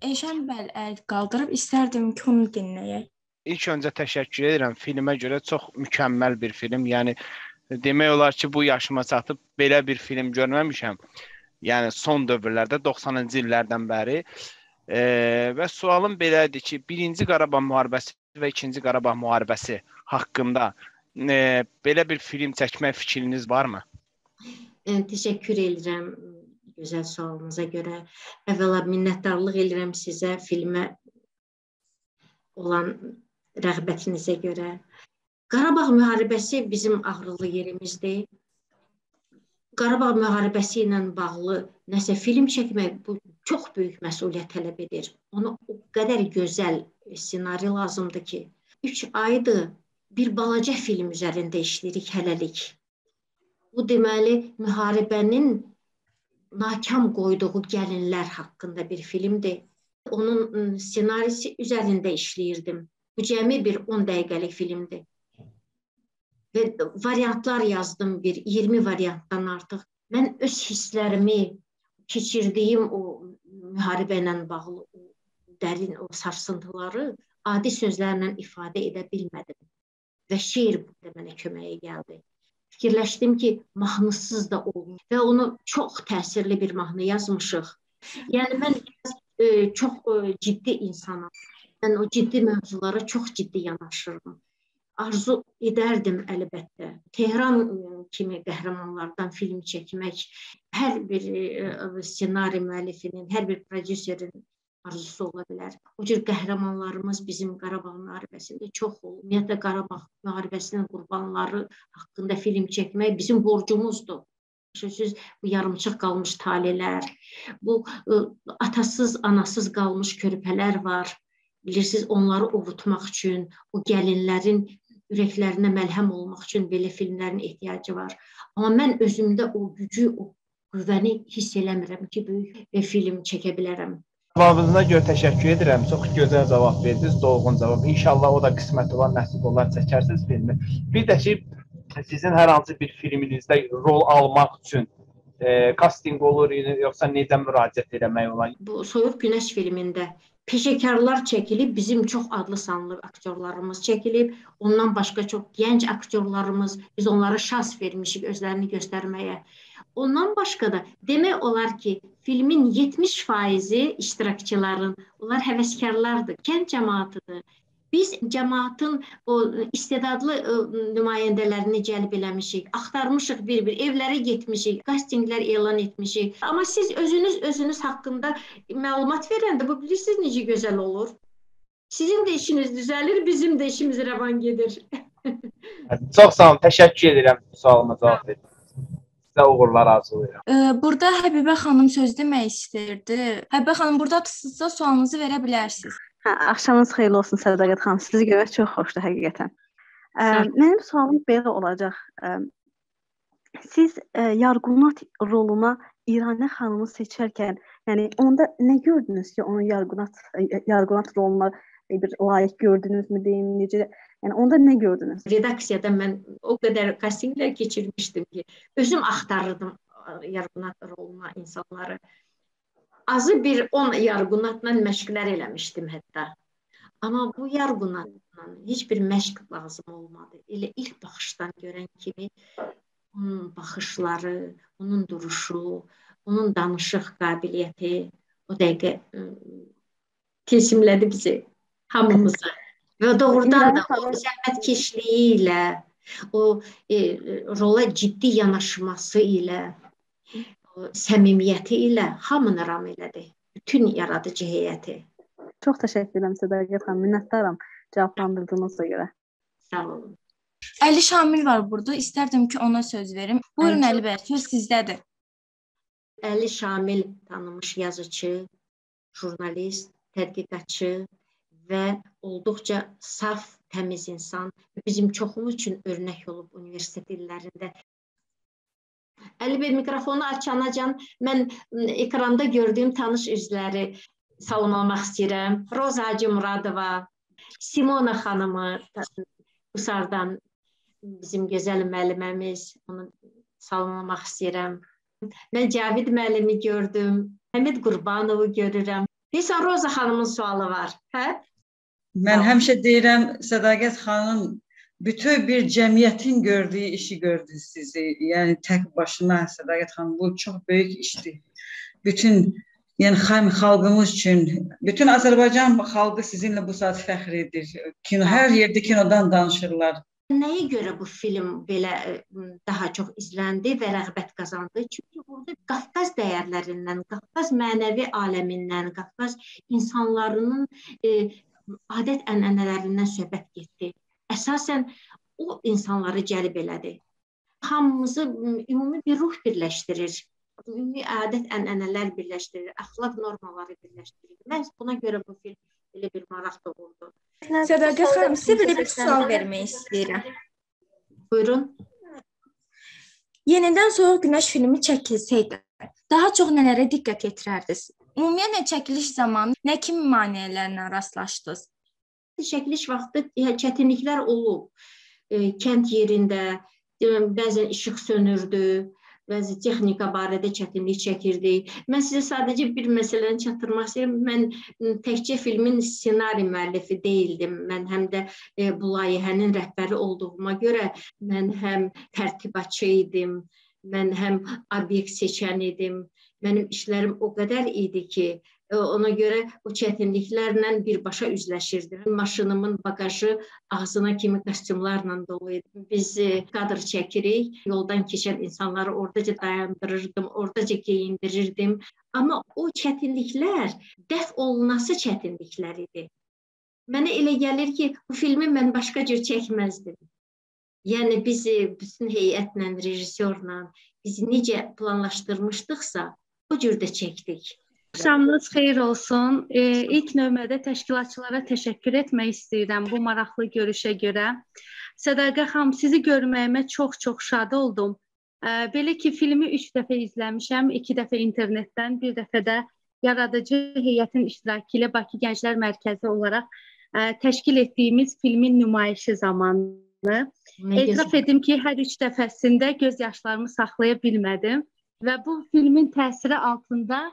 Eşən bəl əl qaldırıb, istərdim ki, onu dinləyək. İlk öncə təşəkkür edirəm filmə görə, çox mükəmməl bir film. Yəni demək olar ki, bu yaşıma çatıb belə bir film görməmişəm. Yəni son dövrlərdə 90-cı illərdən bəri. Və sualım belədir ki, Birinci Qarabağ müharibəsi və İkinci Qarabağ müharibəsi haqqında belə bir film çəkmək fikriniz varmı? Təşəkkür edirəm gözəl sualınıza görə. Əvvəla minnətdarlıq edirəm sizə filmə olan rəğbətinizə görə. Qarabağ müharibəsi bizim ağrılı yerimizdir. Qarabağ müharibəsi ilə bağlı nəsə film çəkmək bu çox böyük məsuliyyət tələb edir. Ona o qədər gözəl ssenari lazımdır ki, 3 aydır bir balaca film üzərində işləyirik hələlik. Bu deməli müharibənin nakam qoyduğu gəlinlər haqqında bir filmdir. Onun ssenarisi üzərində işləyirdim. Bu cəmi bir 10 dəqiqəlik filmdir. Və variantlar yazdım, bir 20 variantdan artıq. Mən öz hisslərimi, keçirdiyim o müharibə ilə bağlı o dərin o sarsıntıları adi sözlərlə ifadə edə bilmədim. Və şeir burada mənə köməyə gəldi. Fikirləşdim ki, mahnısız da olmuyor və onu çox təsirli bir mahnı yazmışıq. Yəni mən çox ciddi insanam. Mən o ciddi mövzulara çox ciddi yanaşırım. Arzu edərdim əlbəttə. Tehran kimi qəhrəmanlardan film çəkmək hər bir ssenari müəllifinin, hər bir prodüserin arzusu ola bilər. O cür qəhrəmanlarımız bizim Qarabağ müharibəsində çox olub. Ümumiyyətlə Qarabağ müharibəsinin qurbanları haqqında film çəkmək bizim borcumuzdur. Sözsüz bu yarımçıq qalmış talelər, bu atasız, anasız qalmış körpələr var. Bilirsiniz, onları ovutmaq üçün, o gəlinlərin ürəklərinə məlhəm olmaq üçün belə filmlərin ehtiyacı var. Amma mən özümdə o gücü, o qüvvəni hiss eləmirəm ki, böyük film çəkə bilərəm. Cavabınıza görə təşəkkür edirəm. Çox gözəl cavab verdiniz, dolğun cavab. İnşallah o da qismət olar, nəsib olar, çəkərsiniz filmi. Bir də ki, sizin hər hansı bir filminizdə rol almaq üçün casting olur, yoxsa necə müraciət eləmək olar? Bu Soyuq Günəş filmində peşəkarlar çəkilib, bizim çox adlı sanlı aktyorlarımız çəkilib, ondan başqa çox gənc aktyorlarımız, biz onlara şans vermişik özlərini göstərməyə. Ondan başqa da demək olar ki, filmin 70%-i iştirakçıların, onlar həvəskarlardır, kənd cəmaətidir. Biz cəmaatın o istedadlı nümayəndələrini cəlb eləmişik, axtarmışıq bir-bir, evlərə getmişik, kastinglər elan etmişik. Amma siz özünüz haqqında məlumat verəndə bu bilirsiniz necə gözəl olur. Sizin də işiniz düzəlir, bizim də işimiz rəvan gedir. Çox sağ olun, təşəkkür edirəm sualıma cavab verdiniz. Sizə uğurlar arzulayıram. Burada Həbibə xanım söz demək istəyirdi. Həbibə xanım, buradasınızsa sualınızı verə bilərsiniz. Hə, axşamınız xeyirli olsun Sədaqət xanım. Sizi görmək çox xoşdur həqiqətən. Mənim sualım belə olacaq. Siz Yarğunat roluna İranə xanımı seçərkən, yəni onda nə gördünüz ki, onun Yarğunat roluna bir layiq gördünüzmü deyim, necə? Yəni onda nə gördünüz? Redaksiyada mən o qədər kastinglər keçirmişdim ki, özüm axtarırdım Yarğunat roluna insanları. Azı bir 10 Yarğunatla məşqlər eləmişdim hətta. Amma bu Yarğunatla heç bir məşq lazım olmadı. Elə ilk baxışdan görən kimi onun baxışları, onun duruşu, onun danışıq qabiliyyəti o dəqiqə tilsimlədi bizi, hamımızı. Və doğrudan da o zəhmətkeşliyi ilə, o rola ciddi yanaşması ilə, o səmimiyyəti ilə hamını ram elədi. Bütün yaradıcı heyəti. Çox təşəkkür edirəm Sədaqət xanım. Minnətdaram cavablandırdığınıza görə. Sağ olun. Əli Şamil var burada. İstərdim ki, ona söz verim. Buyurun Əli bəy, söz sizdədir. Əli Şamil tanınmış yazıcı, jurnalist, tədqiqatçı və olduqca saf, təmiz insan. Bizim çoxumuz üçün örnək olub universitet illərində. Əli bəy, mikrofonu açanacan mən ekranda gördüyüm tanış üzləri salamlamaq istəyirəm. Roza Hacımuradova, Simona xanımı Qusardan bizim gözəl müəlliməmiz, onu salamlamaq istəyirəm. Mən Cavid müəllimi gördüm, Həmid Qurbanovu görürəm. Deyirsən, Roza xanımın sualı var, hə? Mən həmişə deyirəm, Sədaqət xanım, bütün bir cəmiyyətin gördüyü işi gördünüz sizi. Yəni tək başına Sədaqət xanım, bu çox böyük işdir. Bütün, yəni xalqımız üçün, bütün Azərbaycan xalqı sizinlə bu saat fəxr edir. Kino, hər yerdə kinodan danışırlar. Nəyə görə bu film belə daha çox izləndi və rəğbət qazandı? Çünki burada Qafqaz dəyərlərindən, Qafqaz mənəvi aləmindən, Qafqaz insanlarının adət-ənənələrindən söhbət getdi. Əsasən o insanları cəlb elədi. Hamımızı ümumi bir ruh birləşdirir, ümumi adət-ənənələr birləşdirir, əxlaq normaları birləşdirir. Məhz buna görə bu film elə bir maraq doğurdu. Sədaqət xanım, sizə belə bir sual vermək istəyirəm. Buyurun. Yenidən Soyuq Günəş filmi çəkilsəydi, daha çox nələrə diqqət yetirərdiniz? Ümumiyyətlə çəkiliş zamanı nə kimi maneələrlə rastlaşdınız? Çəkiliş vaxtı çətinliklər olub. Kənd yerində bəzən işıq sönürdü, bəzi texnika barədə çətinlik çəkirdik. Mən sizə sadəcə bir məsələni çatdırmaq istəyirəm. Mən təkcə filmin ssenari müəllifi deyildim. Mən həm də bu layihənin rəhbəri olduğuma görə mən həm tərtibatçı idim, mən həm obyekt seçən idim. Mənim işlərim o qədər idi ki, ona görə o çətinliklərlə birbaşa üzləşirdim. Maşınımın bagajı ağzına kimi kostyumlarla dolu idi. Biz kadr çəkirik, yoldan keçən insanları oradaca dayandırırdım, oradaca geyindirirdim. Amma o çətinliklər dəf olunası çətinliklər idi. Mənə elə gəlir ki, bu filmi mən başqa cür çəkməzdim. Yəni biz bütün heyətlə, rejissorla biz necə planlaşdırmışdıqsa, o cür də çəkdik. Axşamınız xeyir olsun. İlk növbədə təşkilatçılara təşəkkür etmək istəyirəm bu maraqlı görüşə görə. Sədaqət xanım, sizi görməyimə çox-çox şad oldum. Belə ki, filmi 3 dəfə izləmişəm, 2 dəfə internetdən, bir dəfə də yaradıcı heyətin iştirakı ilə Bakı Gənclər Mərkəzi olaraq təşkil etdiyimiz filmin nümayişi zamanı. Etiraf edim ki, hər 3 dəfəsində göz yaşlarımı saxlaya bilmədim və bu filmin təsiri altında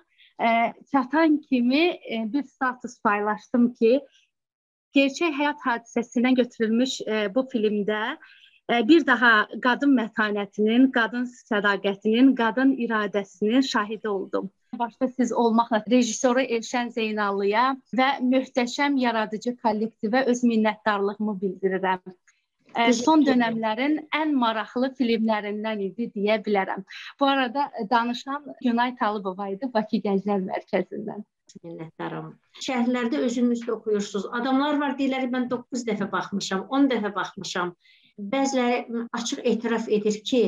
çatan kimi bir status paylaşdım ki, gerçək həyat hadisəsindən götürülmüş bu filmdə bir daha qadın mətanətinin, qadın sədaqətinin, qadın iradəsinin şahidi oldum. Başda siz olmaqla rejissoru Elşən Zeynallıya və möhtəşəm yaradıcı kollektivə öz minnətdarlığımı bildirirəm. Son dönəmlərin ən maraqlı filmlərindən idi deyə bilərəm. Bu arada danışan Günay Talıbova idi Bakı Gənclər Mərkəzindən. Minnətdaram. Şərhlərdə özünüz də oxuyursunuz. Adamlar var deyirlər, mən 9 dəfə baxmışam, 10 dəfə baxmışam. Bəziləri açıq etiraf edir ki,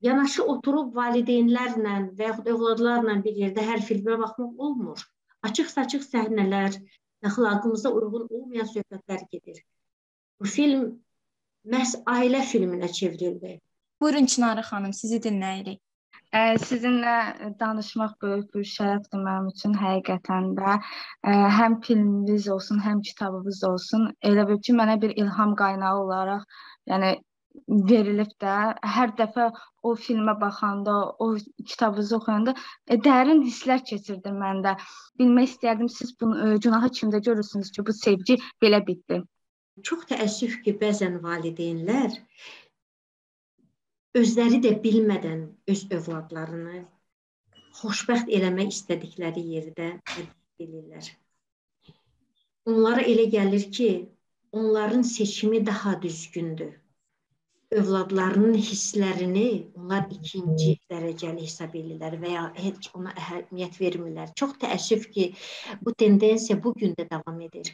yanaşı oturub valideynlərlə və yaxud övladlarla bir yerdə hər filmə baxmaq olmur. Açıq-saçıq səhnələr, əxlaqımıza uyğun olmayan söhbətlər gedir. Bu film məhz ailə filminə çevrildi. Buyurun Çinara xanım, sizi dinləyirik. Sizinlə danışmaq böyük bir şərəfdir mənim üçün həqiqətən də. Həm filmimiz olsun, həm kitabımız olsun. Elə bil ki, mənə bir ilham qaynağı olaraq, yəni verilib də. Hər dəfə o filmə baxanda, o kitabınızı oxuyanda dərin hisslər keçirdir məndə. Bilmək istərdim, siz bunu günahı kimdə görürsünüz ki, bu sevgi belə bitdi? Çox təəssüf ki, bəzən valideynlər özləri də bilmədən öz övladlarını xoşbəxt eləmək istədikləri yerdə bilirlər. Onlara elə gəlir ki, onların seçimi daha düzgündür. Övladlarının hisslərini onlar ikinci dərəcəli hesab edirlər və ya heç ona əhəmiyyət vermirlər. Çox təəssüf ki, bu tendensiya bu gün də davam edir.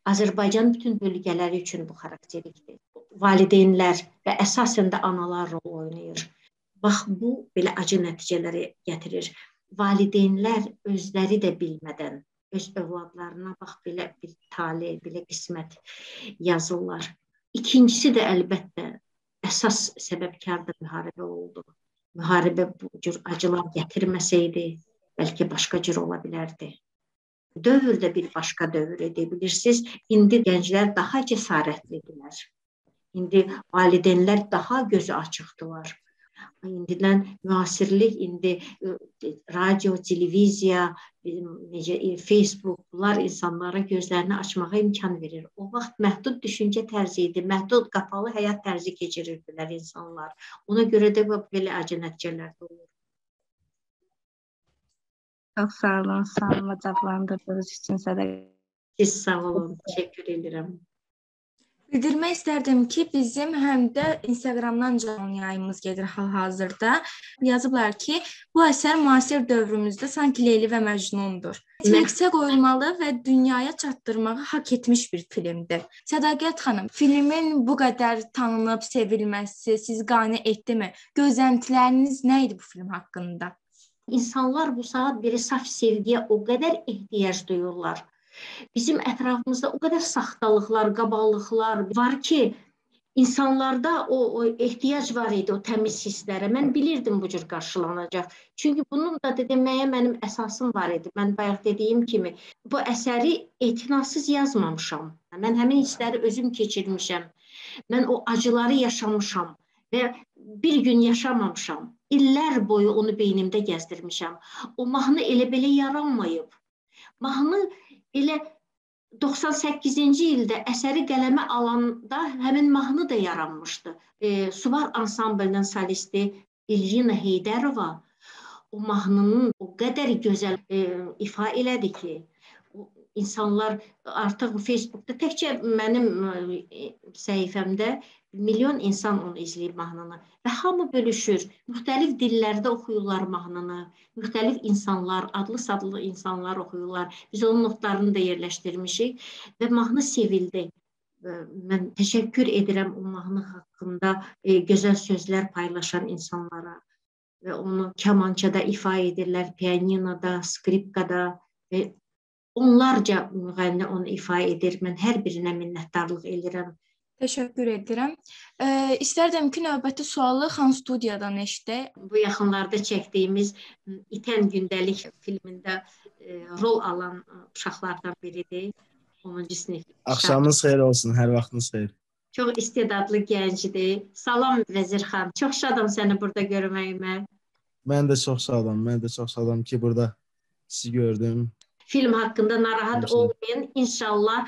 Azərbaycanın bütün bölgələri üçün bu xarakterikdir. Valideynlər və əsasən də analar rol oynayır. Bax, bu belə acı nəticələri gətirir. Valideynlər özləri də bilmədən öz övladlarına bax belə bir tale, belə qismət yazırlar. İkincisi də əlbəttə əsas səbəbkar da müharibə oldu. Müharibə bu cür acılar gətirməsəydi, bəlkə başqa cür ola bilərdi. Dövr də bir başqa dövr idi, bilirsiniz. İndi gənclər daha cəsarətlidirlər. İndi valideynlər daha gözü açıqdılar. İndidən müasirlik, indi radio, televiziya, necə Facebook, bunlar insanlara gözlərini açmağa imkan verir. O vaxt məhdud düşüncə tərzi idi, məhdud, qapalı həyat tərzi keçirirdilər insanlar. Ona görə də belə acı nəticələr də olur. Çox sağ olun, sualımı cavablandırdığınız üçün sədaqət. Siz sağ olun, təşəkkür edirəm. Bildirmək istərdim ki, bizim həm də Instagramdan canlı yayımız gedir hal-hazırda. Yazıblar ki, bu əsər müasir dövrümüzdə sanki Leyli və Məcnundur. Netflixə qoyulmalı və dünyaya çatdırmağı haqq etmiş bir filmdir. Sədaqət xanım, filmin bu qədər tanınıb sevilməsi sizi qane etdimi? Gözləntiləriniz nə idi bu film haqqında? İnsanlar bu saat biri saf sevgiyə o qədər ehtiyac duyurlar. Bizim ətrafımızda o qədər saxtalıqlar, qabalıqlar var ki, insanlarda o ehtiyac var idi o təmiz hisslərə. Mən bilirdim bu cür qarşılanacaq. Çünki bunun da deməyə mənim əsasım var idi. Mən bayaq dediyim kimi bu əsəri etinasız yazmamışam. Mən həmin hissləri özüm keçirmişəm. Mən o acıları yaşamışam və bir gün yaşamamışam. İllər boyu onu beynimdə gəzdirmişəm. O mahnı elə belə yaranmayıb. Mahnı elə 98-ci ildə əsəri qələmə alanda həmin mahnı da yaranmışdı. Suvar ansamblinin solisti İlgina Heydərova o mahnının o qədər gözəl ifa elədi ki, insanlar artıq Facebookda təkcə mənim səhifəmdə milyon insan onu izləyib mahnını və hamı bölüşür. Müxtəlif dillərdə oxuyurlar mahnını, müxtəlif insanlar, adlı-sadlı insanlar oxuyurlar. Biz onun notlarını da yerləşdirmişik və mahnı sevildi. Mən təşəkkür edirəm o mahnı haqqında gözəl sözlər paylaşan insanlara və onu kamançada ifa edirlər, pianinoda, skripkada və onlarca müğənni onu ifa edir. Mən hər birinə minnətdarlıq edirəm. Təşəkkür edirəm. İstərdim ki, növbəti sualı Xan Studiyadan eşidək. Bu yaxınlarda çəkdiyimiz İtən Gündəlik filmində rol alan uşaqlardan biridir. 10-cu sinif. Axşamınız xeyir olsun, hər vaxtınız xeyir. Çox istedadlı gəncdir. Salam Vəzirxan, çox şadam səni burada görməyimə. Mən də çox şadam, mən də çox şadam ki, burada sizi gördüm. Film haqqında narahat olmayın. İnşallah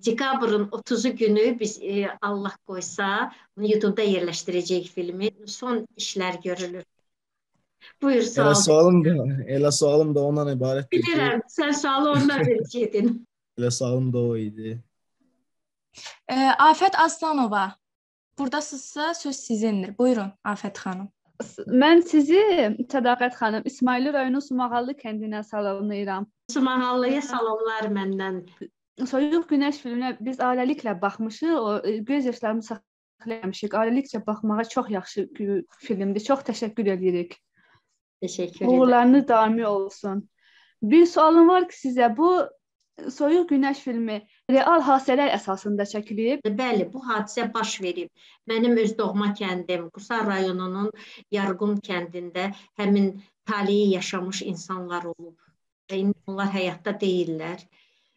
dekabrın 30-u günü biz Allah qoysa YouTube'da yerləşdirəcəyik filmi. Son işlər görülür. Buyur sual. Elə sualım da ondan ibarətdir. Bilirəm, sən sualı ondan verəcəkdin. Elə sualım da o idi. Afət Aslanova, buradasınızsa söz sizindir. Buyurun Afət xanım. Mən sizi Sədaqət xanım İsmayıllı rayonu Sumağallı kəndinə salamlayıram. Sumağallıya salamlar məndən. Soyuq Günəş filminə biz ailəliklə baxmışıq, o göz yaşlarımızı saxlamışıq. Ailəlikcə baxmağa çox yaxşı filmdir. Çox təşəkkür edirik. Təşəkkür edirəm. Uğurlarınız daimi olsun. Bir sualım var ki sizə, bu Soyuq Günəş filmi real hadisələr əsasında çəkilib. Bəli, bu hadisə baş verib. Mənim öz doğma kəndim Qusar rayonunun Yarğun kəndində həmin taleyi yaşamış insanlar olub. Və indi onlar həyatda deyillər.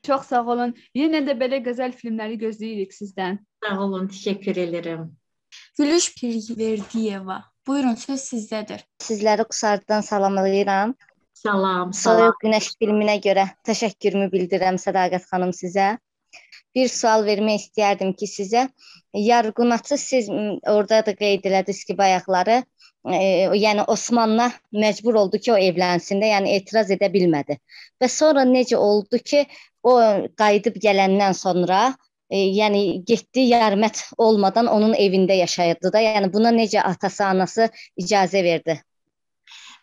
Çox sağ olun. Yenə də belə gözəl filmləri gözləyirik sizdən. Sağ olun, təşəkkür edirəm. Gülüş Pirverdiyeva. Buyurun, söz sizdədir. Sizləri Qusardan salamlayıram. Salam, salam. Soyuq Günəş filminə görə təşəkkürümü bildirirəm Sədaqət xanım sizə. Bir sual vermək istəyərdim ki, sizə. Yarğunatı siz orada da qeyd elədiniz ki, bayaqları, yəni Osmanla məcbur oldu ki, o evlənsin də, yəni etiraz edə bilmədi. Və sonra necə oldu ki, o qayıdıb gələndən sonra, yəni getdi Yarmət olmadan onun evində yaşayırdı da, yəni buna necə atası, anası icazə verdi?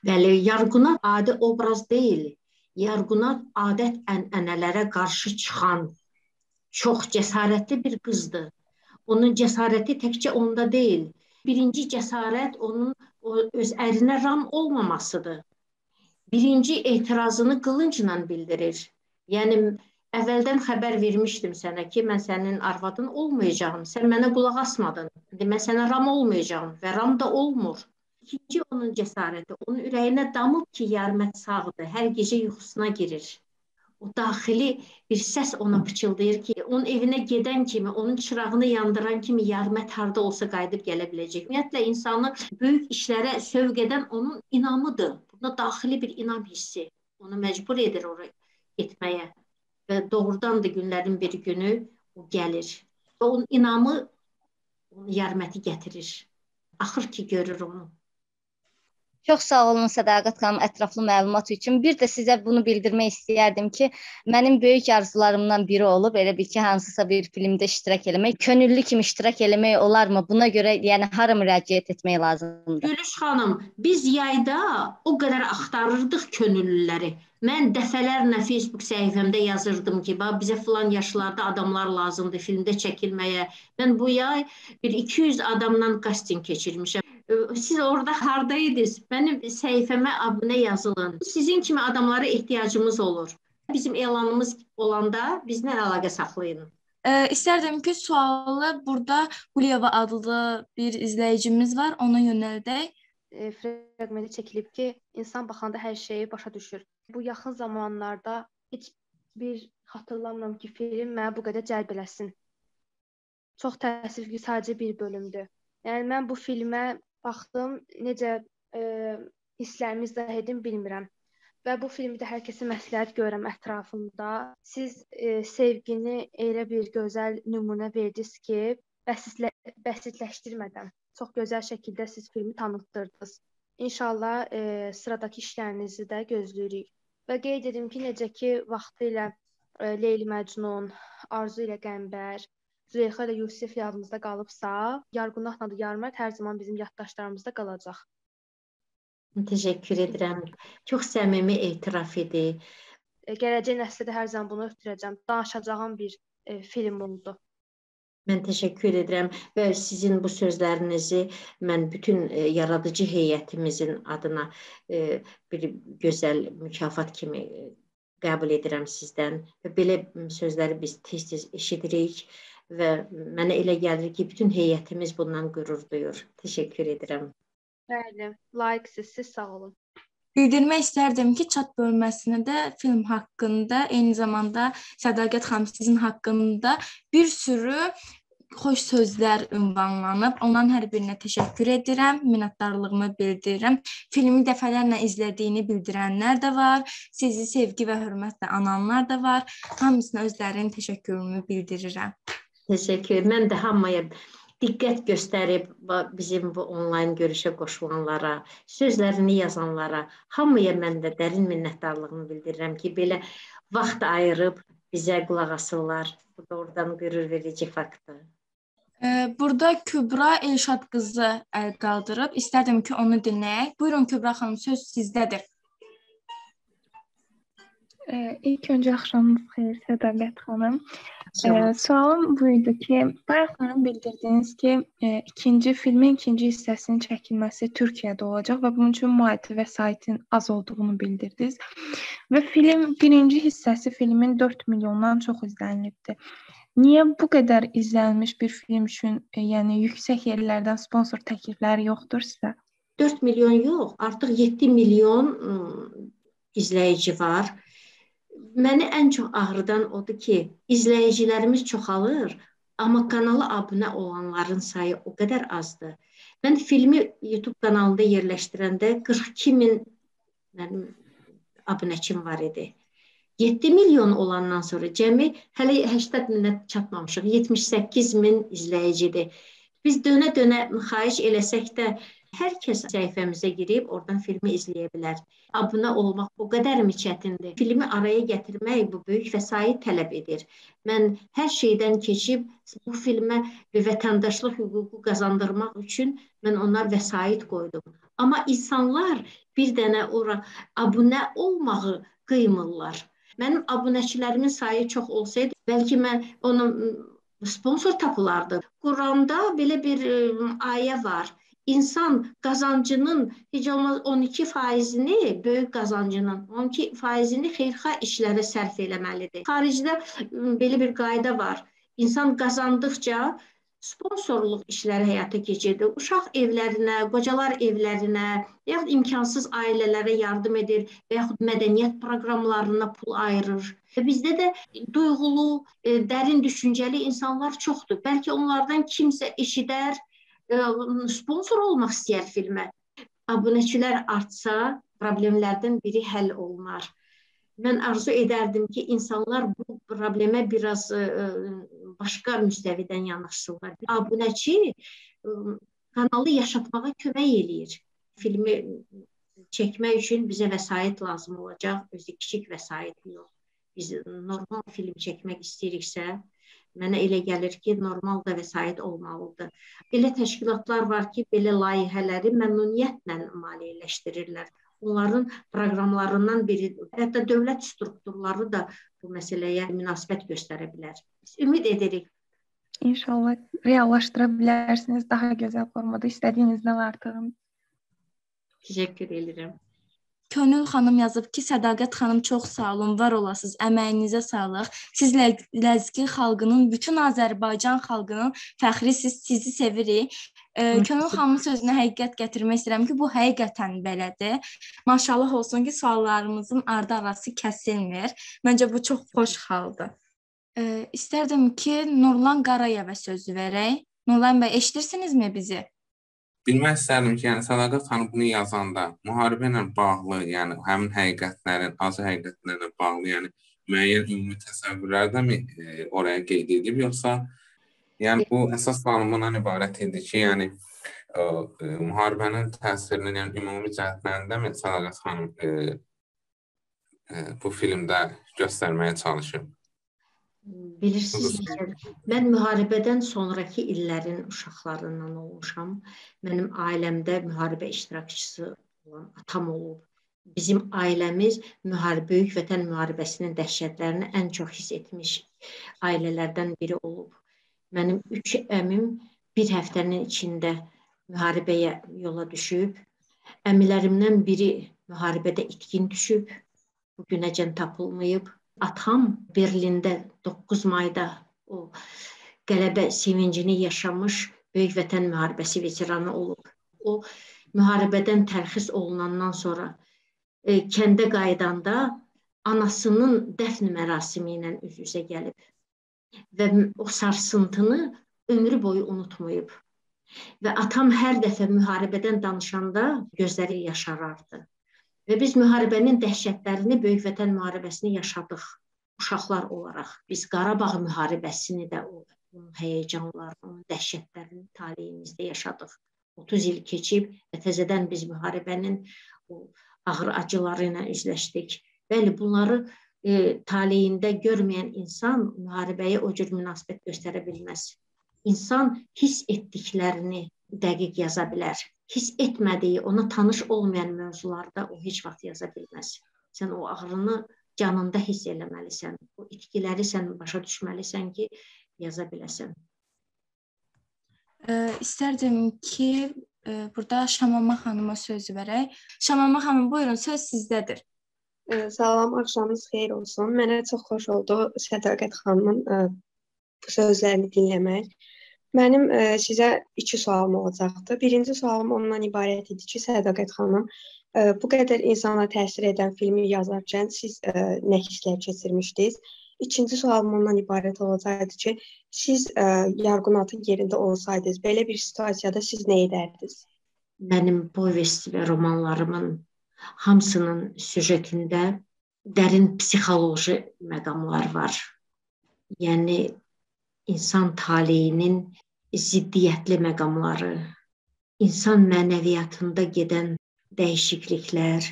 Bəli, Yarğunat adi obraz deyil. Yarğunat adət ənənələrə qarşı çıxan çox cəsarətli bir qızdır. Onun cəsarəti təkcə onda deyil. Birinci cəsarət onun öz ərinə ram olmamasıdır. Birinci etirazını qılıncla bildirir. Yəni, əvvəldən xəbər vermişdim sənə ki, mən sənin arvadın olmayacağım. Sən mənə qulaq asmadın. İndi mən sənə ram olmayacağım və ram da olmur. İkinci onun cəsarəti, onun ürəyinə damıb ki, Yarmət sağdır, hər gecə yuxusuna girir. O daxili bir səs ona pıçıldayır ki, onun evinə gedən kimi, onun çırağını yandıran kimi Yarmət harda olsa qayıdıb gələ biləcək. Ümumiyyətlə, insanı böyük işlərə sövq edən onun inamıdır. Bunda daxili bir inam hissi onu məcbur edir oraya getməyə. Və doğrudan da günlərin bir günü o gəlir. Və onun inamı onu Yarməti gətirir. Axır ki, görür onu. Çox sağ olun Sədaqət xanım ətraflı məlumat üçün. Bir də sizə bunu bildirmək istəyərdim ki, mənim böyük arzularımdan biri olub, elə bil ki, hansısa bir filmdə iştirak eləmək, könüllü kimi iştirak eləmək olarmı? Buna görə, yəni hara müraciət etmək lazımdır? Gülüş xanım, biz yayda o qədər axtarırdıq könüllüləri. Mən dəfələrlə Facebook səhifəmdə yazırdım ki, bax, bizə filan yaşlarda adamlar lazımdır filmdə çəkilməyə. Mən bu yay bir 200 adamdan casting keçirmişəm. Siz orada hardaydınız? Mənim səhifəmə abunə yazılın. Sizin kimi adamlara ehtiyacımız olur. Bizim elanımız olanda bizlə əlaqə saxlayın. İstərdim ki, sualı burada Quliyeva adlı bir izləyicimiz var, ona yönəldək. Fraqmenti çəkilib ki, insan baxanda hər şeyi başa düşür. Bu yaxın zamanlarda heç bir xatırlamıram ki, film mənə bu qədər cəlb eləsin. Çox təəssüf ki, sadəcə bir bölümdür. Yəni, mən bu filmə baxdım, necə hisslərimi izah edim bilmirəm. Və bu filmi də hər kəsə məsləhət görürəm ətrafımda. Siz sevgini elə bir gözəl nümunə verdiniz ki, bəsitləşdirmədən çox gözəl şəkildə siz filmi tanıtdırdınız. İnşallah sıradakı işlərinizi də gözləyirik. Və qeyd edim ki, necə ki, vaxtı ilə Leyli Məcnun, Arzu ilə Qəmbər, Züleyxa ilə Yusif yadımızda qalıbsa, Yarğunatla da Yarmət hər zaman bizim yaddaşlarımızda qalacaq. Təşəkkür edirəm. Çox səmimi etiraf idi. Gələcək nəslə də hər zaman bunu ötürəcəm. Danışacağım bir film oldu. Mən təşəkkür edirəm və sizin bu sözlərinizi mən bütün yaradıcı heyətimizin adına bir gözəl mükafat kimi qəbul edirəm sizdən. Və belə sözləri biz tez-tez eşidirik və mənə elə gəlir ki, bütün heyətimiz bundan qürur duyur. Təşəkkür edirəm. Bəli, layiqsiz, siz sağ olun. Bildirmək istərdim ki, chat bölməsində də film haqqında, eyni zamanda Sədaqət xanım sizin haqqında bir sürü xoş sözlər ünvanlanıb. Onların hər birinə təşəkkür edirəm, minnətdarlığımı bildirirəm. Filmi dəfələrlə izlədiyini bildirənlər də var, sizi sevgi və hörmətlə ananlar da var. Hamısına özlərinin təşəkkürümü bildirirəm. Təşəkkür. Mən də hamıya diqqət göstərib bizim bu onlayn görüşə qoşulanlara, sözlərini yazanlara, hamıya mən də dərin minnətdarlığımı bildirirəm ki, belə vaxt ayırıb bizə qulaq asırlar. Bu doğrudan qürur verici faktdır. Burada Kübra Elşad qızı əl qaldırıb. İstərdim ki, onu dinləyək. Buyurun Kübra xanım, söz sizdədir. İlk öncə axşamınız xeyir Sədaqət xanım. Sualım bu idi ki, bayaqların bildirdiniz ki, filmin ikinci hissəsinin çəkilməsi Türkiyədə olacaq və bunun üçün maddi vəsaitin az olduğunu bildirdiniz. Və film, birinci hissəsi filmin 4 milyondan çox izlənilibdir. Niyə bu qədər izlənmiş bir film üçün, yəni yüksək yerlərdən sponsor təklifləri yoxdur sizə? 4 milyon yox, artıq 7 milyon izləyici var. Məni ən çox ağrıdan odur ki, izləyicilərimiz çoxalır, Amma kanala abunə olanların sayı o qədər azdır. Mən filmi YouTube kanalında yerləşdirəndə 42 min mənim abunəçim var idi. 7 milyon olandan sonra cəmi hələ 80 minə çatmamışıq. 78 min izləyicidir. Biz dönə-dönə xahiş eləsək də hər kəs səhifəmizə girib oradan filmi izləyə bilər. Abunə olmaq o qədərmi çətindir? Filmi araya gətirmək bu böyük vəsait tələb edir. Mən hər şeydən keçib bu filmə bir vətəndaşlıq hüququ qazandırmaq üçün mən ona vəsait qoydum. Amma insanlar bir dənə ora abunə olmağı qıymırlar. Mənim abunəçilərimin sayı çox olsaydı, bəlkə mən ona sponsor tapılardı. Quranda belə bir ayə var. İnsan qazancının heç olmaz 12%-ni, böyük qazancının 12%-ni xeyirxah işlərə sərf eləməlidir. Xaricdə belə bir qayda var. İnsan qazandıqca sponsorluq işləri həyata keçirdir. Uşaq evlərinə, qocalar evlərinə, yaxud imkansız ailələrə yardım edir və yaxud mədəniyyət proqramlarına pul ayırır. Bizdə də duyğulu, dərin düşüncəli insanlar çoxdur. Bəlkə onlardan kimsə eşidər, sponsor olmaq istəyər filmə. Abunəçilər artsa, problemlərdən biri həll olunar. Mən arzu edərdim ki, insanlar bu problemə biraz başqa müstəvidən yanaşsınlar. Abunəçi kanalı yaşatmağa kömək eləyir. Filmi çəkmək üçün bizə vəsait lazım olacaq, özü kiçik vəsait yox. Biz normal film çəkmək istəyiriksə, mənə elə gəlir ki, normal da vəsait olmalıdır. Elə təşkilatlar var ki, belə layihələri məmnuniyyətlə maliyyələşdirirlər. Onların proqramlarından biri, hətta dövlət strukturları da bu məsələyə münasibət göstərə bilər. Biz ümid edirik. İnşallah reallaşdıra bilərsiniz daha gözəl formada, istədiyinizdən artığını. Təşəkkür edirəm. Könül xanım yazıb ki, Sədaqət xanım çox sağ olun, var olasınız, əməyinizə sağlıq. Siz Ləzgi xalqının, bütün Azərbaycan xalqının fəxrisiz, sizi sevirik. Könül xanımın sözünə həqiqət gətirmək istəyirəm ki, bu həqiqətən belədir. Maşallah olsun ki, suallarımızın ardı arası kəsilmir. Məncə bu çox xoş haldır. İstərdim ki, Nurlan Qarayevə sözü verək. Nurlan bəy, eşidirsinizmi bizi? Bilmək istərdim ki, yəni Sədaqət xanım bunu yazanda müharibə ilə bağlı, yəni həmin həqiqətlərin, acı həqiqətlərlə bağlı, yəni müəyyən ümumi təsəvvürlərdə mi oraya qeyd edib, yoxsa yəni bu əsas sualım bundan ibarət idi ki, yəni müharibənin təsirinin yəni ümumi cəhətlərində mi Sədaqət xanım bu filmdə göstərməyə çalışıb? Bilirsiniz, mən müharibədən sonraki illərin uşaqlarından olmuşam. Mənim ailəmdə müharibə iştirakçısı olan atam olub. Bizim ailəmiz Böyük Vətən müharibəsinin dəhşətlərini ən çox hiss etmiş ailələrdən biri olub. Mənim 3 əmim bir həftənin içində müharibəyə yola düşüb. Əmilərimdən biri müharibədə itkin düşüb, bugünəcən tapılmayıb. Atam Berlində 9 mayda o qələbə sevincini yaşamış Böyük Vətən müharibəsi veteranı olub. O müharibədən tərxis olunandan sonra kəndə qayıdanda anasının dəfn mərasimi ilə üz-üzə gəlib və o sarsıntını ömrü boyu unutmayıb. Və atam hər dəfə müharibədən danışanda gözləri yaşarardı. Və biz müharibənin dəhşətlərini, Böyük Vətən müharibəsini yaşadıq uşaqlar olaraq. Biz Qarabağ müharibəsini də, onun həyəcanlarını, onun dəhşətlərini taleyimizdə yaşadıq. 30 il keçib və təzədən biz müharibənin o ağır acıları ilə üzləşdik. Bəli, bunları taleyində görməyən insan müharibəyə o cür münasibət göstərə bilməz. İnsan hiss etdiklərini dəqiq yaza bilər. Hiss etmədiyi, ona tanış olmayan mövzularda o heç vaxt yaza bilməz. Sən o ağrını canında hiss eləməlisən. O itkiləri sən başa düşməlisən ki, yaza biləsən. İstərdim ki, burada Şamama xanıma söz verək. Şamama xanım, buyurun, söz sizdədir. Salam, axşamınız xeyir olsun. Mənə çox xoş oldu Sədaqət xanımın bu sözlərini dinləmək. Mənim sizə 2 sualım olacaqdı. Birinci sualım ondan ibarət idi ki, Sədaqət xanım, bu qədər insana təsir edən filmi yazarkən siz nə hisslər keçirmişdiniz? İkinci sualım ondan ibarət olacaqdı ki, siz Yarğunatın yerində olsaydınız, belə bir situasiyada siz nə edərdiniz? Mənim povest və romanlarımın hamısının süjetində dərin psixoloji məqamlar var. Yəni, insan taleyinin ziddiyyətli məqamları, insan mənəviyyatında gedən dəyişikliklər,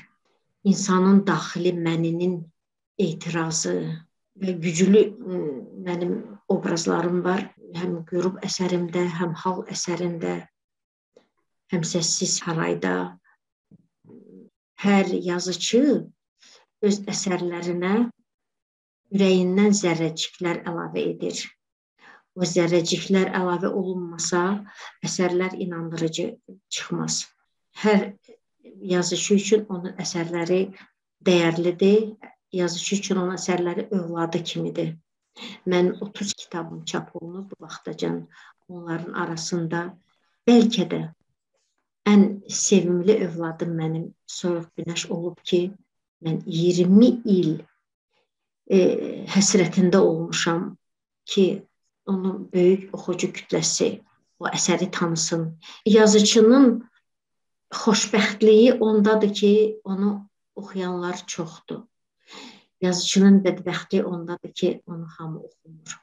insanın daxili məninin etirazı və güclü mənim obrazlarım var. Həm Qürub əsərimdə, həm Hal əsərində, həm Səssiz Harayda. Hər yazıçı öz əsərlərinə ürəyindən zərrəciklər əlavə edir. O zərrəciklər əlavə olunmasa, əsərlər inandırıcı çıxmaz. Hər yazıçı üçün onun əsərləri dəyərlidir. Yazıçı üçün onun əsərləri övladı kimidir. Mənim 30 kitabım çap olunub bu vaxtacan. Onların arasında bəlkə də ən sevimli övladım mənim Soyuq Günəş olub ki, mən 20 il həsrətində olmuşam ki, onun böyük oxucu kütləsi o əsəri tanısın. Yazıçının xoşbəxtliyi ondadır ki, onu oxuyanlar çoxdur. Yazıçının bədbəxtliyi ondadır ki, onu hamı oxumur.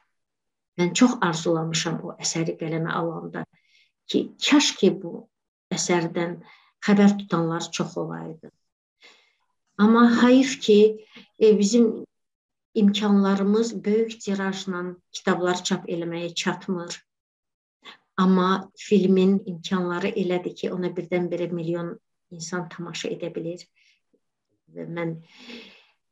Mən çox arzulamışam o əsəri qələmə alanda ki, kaş ki bu əsərdən xəbər tutanlar çox olaydı. Amma hayıf ki, bizim imkanlarımız böyük tirajla kitablar çap eləməyə çatmır. Amma filmin imkanları elədir ki, ona birdən-birə milyon insan tamaşa edə bilir. Və mən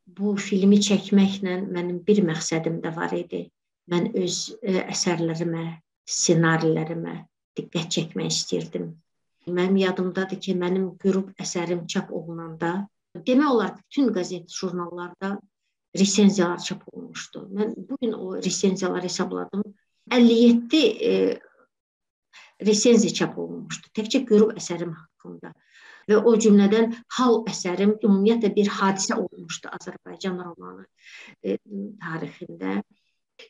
bu filmi çəkməklə mənim bir məqsədim də var idi. Mən öz əsərlərimə, ssenarilərimə diqqət çəkmək istəyirdim. Mənim yadımdadır ki, mənim Qürub əsərim çap olunanda, demək olar bütün qəzet, jurnallarda resenziyalar çap olunmuşdu. Mən bugün o resenziyaları hesabladım. 57 resenziya çap olunmuşdu. Təkcə Qürub əsərim haqqında. Və o cümlədən Hal əsərim ümumiyyətlə bir hadisə olmuşdu Azərbaycan romanı tarixində.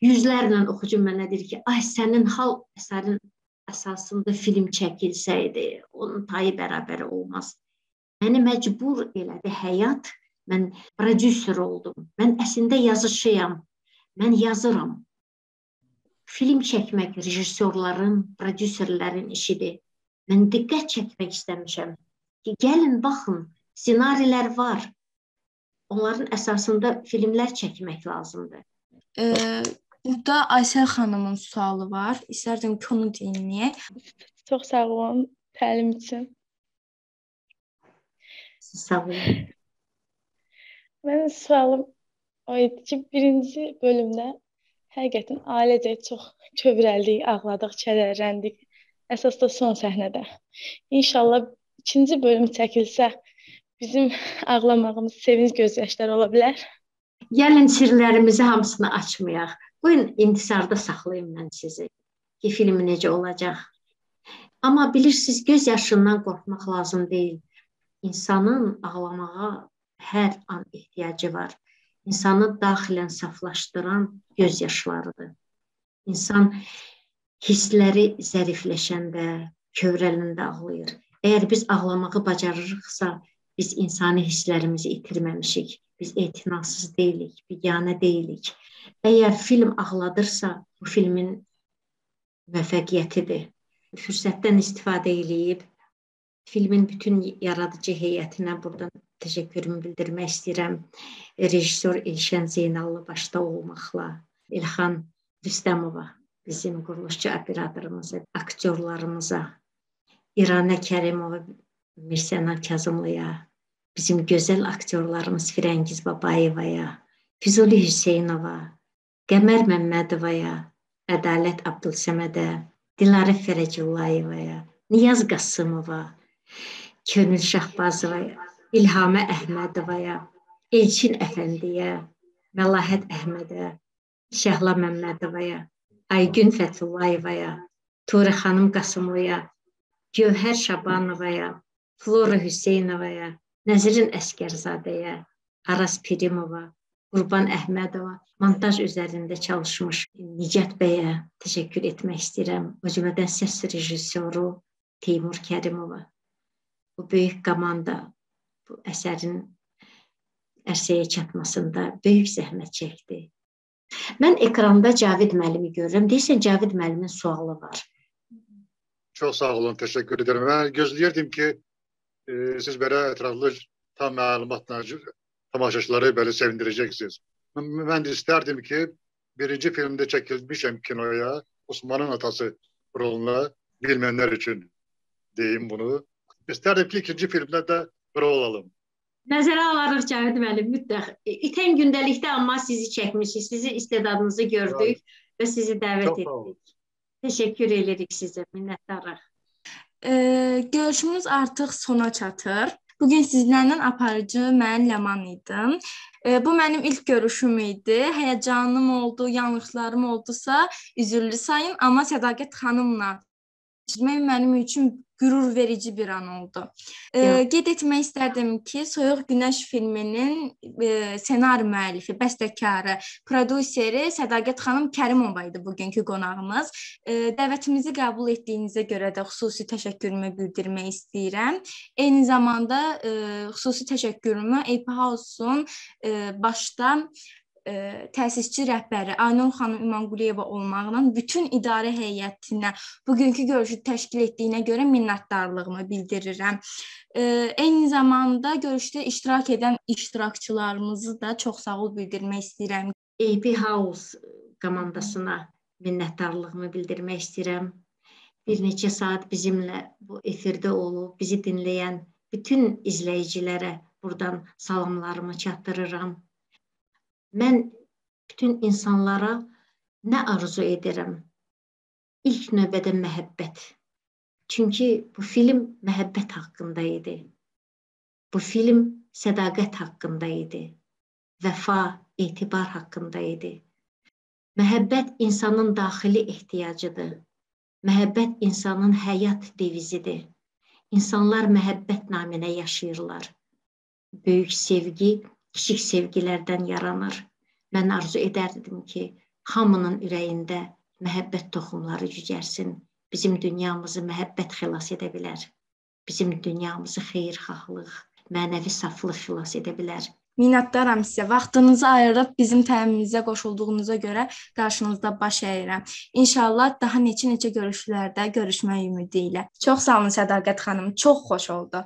Yüzlərlə oxucu mənə deyir ki, ay sənin Hal əsərin əsasında film çəkilsəydi, onun tayı bərabəri olmaz. Məni məcbur elədi həyat. Mən prodüser oldum. Mən əslində yazıçıyam. Mən yazıram. Film çəkmək rejissorların, prodüserlərin işidir. Mən diqqət çəkmək istəmişəm ki, gəlin baxın, ssenarilər var. Onların əsasında filmlər çəkmək lazımdır. Burada Aysel xanımın sualı var. İstərdim ki, onu dinləyək. Çox sağ olun təlim üçün. Sağ olun. Mənim sualım o idi ki, birinci bölümdə həqiqətən ailəcək çox kövrəldik, ağladıq, kədərləndik. Əsas da son səhnədə. İnşallah ikinci bölüm çəkilsə, bizim ağlamağımız sevinc göz yaşları ola bilər. Gəlin sirlərimizi hamısını açmayaq. Qoyun intisarda saxlayım mən sizi ki, film necə olacaq. Amma bilirsiniz, göz yaşından qorxmaq lazım deyil. İnsanın ağlamağa hər an ehtiyacı var. İnsanı daxilən saflaşdıran göz yaşlarıdır. İnsan hissləri zərifləşəndə, kövrələndə ağlayır. Əgər biz ağlamağı bacarırıqsa, biz insani hisslərimizi itirməmişik. Biz etinasız deyilik, biganə deyilik. Əgər film ağladırsa, bu filmin müvəffəqiyyətidir. Fürsətdən istifadə eləyib, filmin bütün yaradıcı heyətinə buradan təşəkkürümü bildirmək istəyirəm. Rejissor Elşən Zeynallı başda olmaqla, İlxan Rüstəmova bizim quruluşçu operatorumuza, aktyorlarımıza, İranə Kərimova, Mirsəna Kazımlıya, bizim gözəl aktyorlarımız Firəngiz Babayevaya, Füzuli Hüseynova, Qəmər Məmmədovaya, Ədalət Abdülsəmədə, Dilarə Fərəcullayevaya, Niyaz Qasımova, Könül Şahbazovaya, İlhamə Əhmədovaya, Elçin Əfəndiyə, Məlahət Əhmədə, Şəhla Məmmədovaya, Aygün Fətullayevaya, Turə xanım Qasımlıya, Gövhər Şabanovaya, Flora Hüseynovaya, Nəzrin Əskərzadəyə, Araz Pirimova, Qurban Əhmədova, montaj üzərində çalışmış Nicat bəyə təşəkkür etmək istəyirəm. O cümlədən səs rejissoru Teymur Kərimova. Bu böyük komanda bu əsərin ərsəyə çatmasında böyük zəhmət çəkdi. Mən ekranda Cavid müəllimi görürəm. Deyirsən Cavid müəllimin sualı var. Çox sağ olun, təşəkkür edirəm. Mən gözləyirdim ki, siz belə ətraflı tam məlumatla tamaşaçıları belə sevindirəcəksiniz. Mən də istərdim ki, birinci filmdə çəkilmişəm kinoya, Osmanın atası roluna, bilməyənlər üçün deyim bunu. İstərdim ki, ikinci filmdə də rol alım. Nəzərə alarıq Cavid müəllim, mütləq. İtən gündəlikdə amma sizi çəkmişik, sizin istedadınızı gördük və sizi dəvət etdik. Təşəkkür edirik sizə, minnətdarıq. Görüşümüz artıq sona çatır. Bugün sizlərlə aparıcı mən Ləman idim. Bu mənim ilk görüşüm idi. Həyəcanım oldu, yanlışlarım oldusa üzürlü sayın, amma Sədaqət xanımla keçirmək mənim üçün qürur verici bir an oldu. Qeyd etmək istərdim ki, Soyuq Günəş filminin ssenari müəllifi, bəstəkarı, prodüseri Sədaqət xanım Kərimova idi bugünkü qonağımız. Dəvətimizi qəbul etdiyinizə görə də xüsusi təşəkkürümü bildirmək istəyirəm. Eyni zamanda xüsusi təşəkkürümü AP House-un başda təsisçi rəhbəri Aynur xanım İmamquliyeva olmaqla bütün idarə heyətinə bugünkü görüşü təşkil etdiyinə görə minnətdarlığımı bildirirəm. Eyni zamanda görüşdə iştirak edən iştirakçılarımızı da çox sağ ol bildirmək istəyirəm. AP House komandasına minnətdarlığımı bildirmək istəyirəm. Bir neçə saat bizimlə bu efirdə olub, bizi dinləyən bütün izləyicilərə buradan salamlarımı çatdırıram. Mən bütün insanlara nə arzu edirəm? İlk növbədə məhəbbət. Çünki bu film məhəbbət haqqında idi. Bu film sədaqət haqqında idi. Vəfa, etibar haqqında idi. Məhəbbət insanın daxili ehtiyacıdır. Məhəbbət insanın həyat devizidir. İnsanlar məhəbbət naminə yaşayırlar. Böyük sevgi kiçik sevgilərdən yaranır. Mən arzu edərdim ki, hamının ürəyində məhəbbət toxumları cücərsin. Bizim dünyamızı məhəbbət xilas edə bilər. Bizim dünyamızı xeyirxahlıq, mənəvi saflıq xilas edə bilər. Minnətdaram sizə. Vaxtınızı ayırıb bizim təlimimizə qoşulduğunuza görə qarşınızda baş əyirəm. İnşallah daha neçə-neçə görüşlərdə görüşmək ümidi ilə. Çox sağ olun Sədaqət xanım, çox xoş oldu.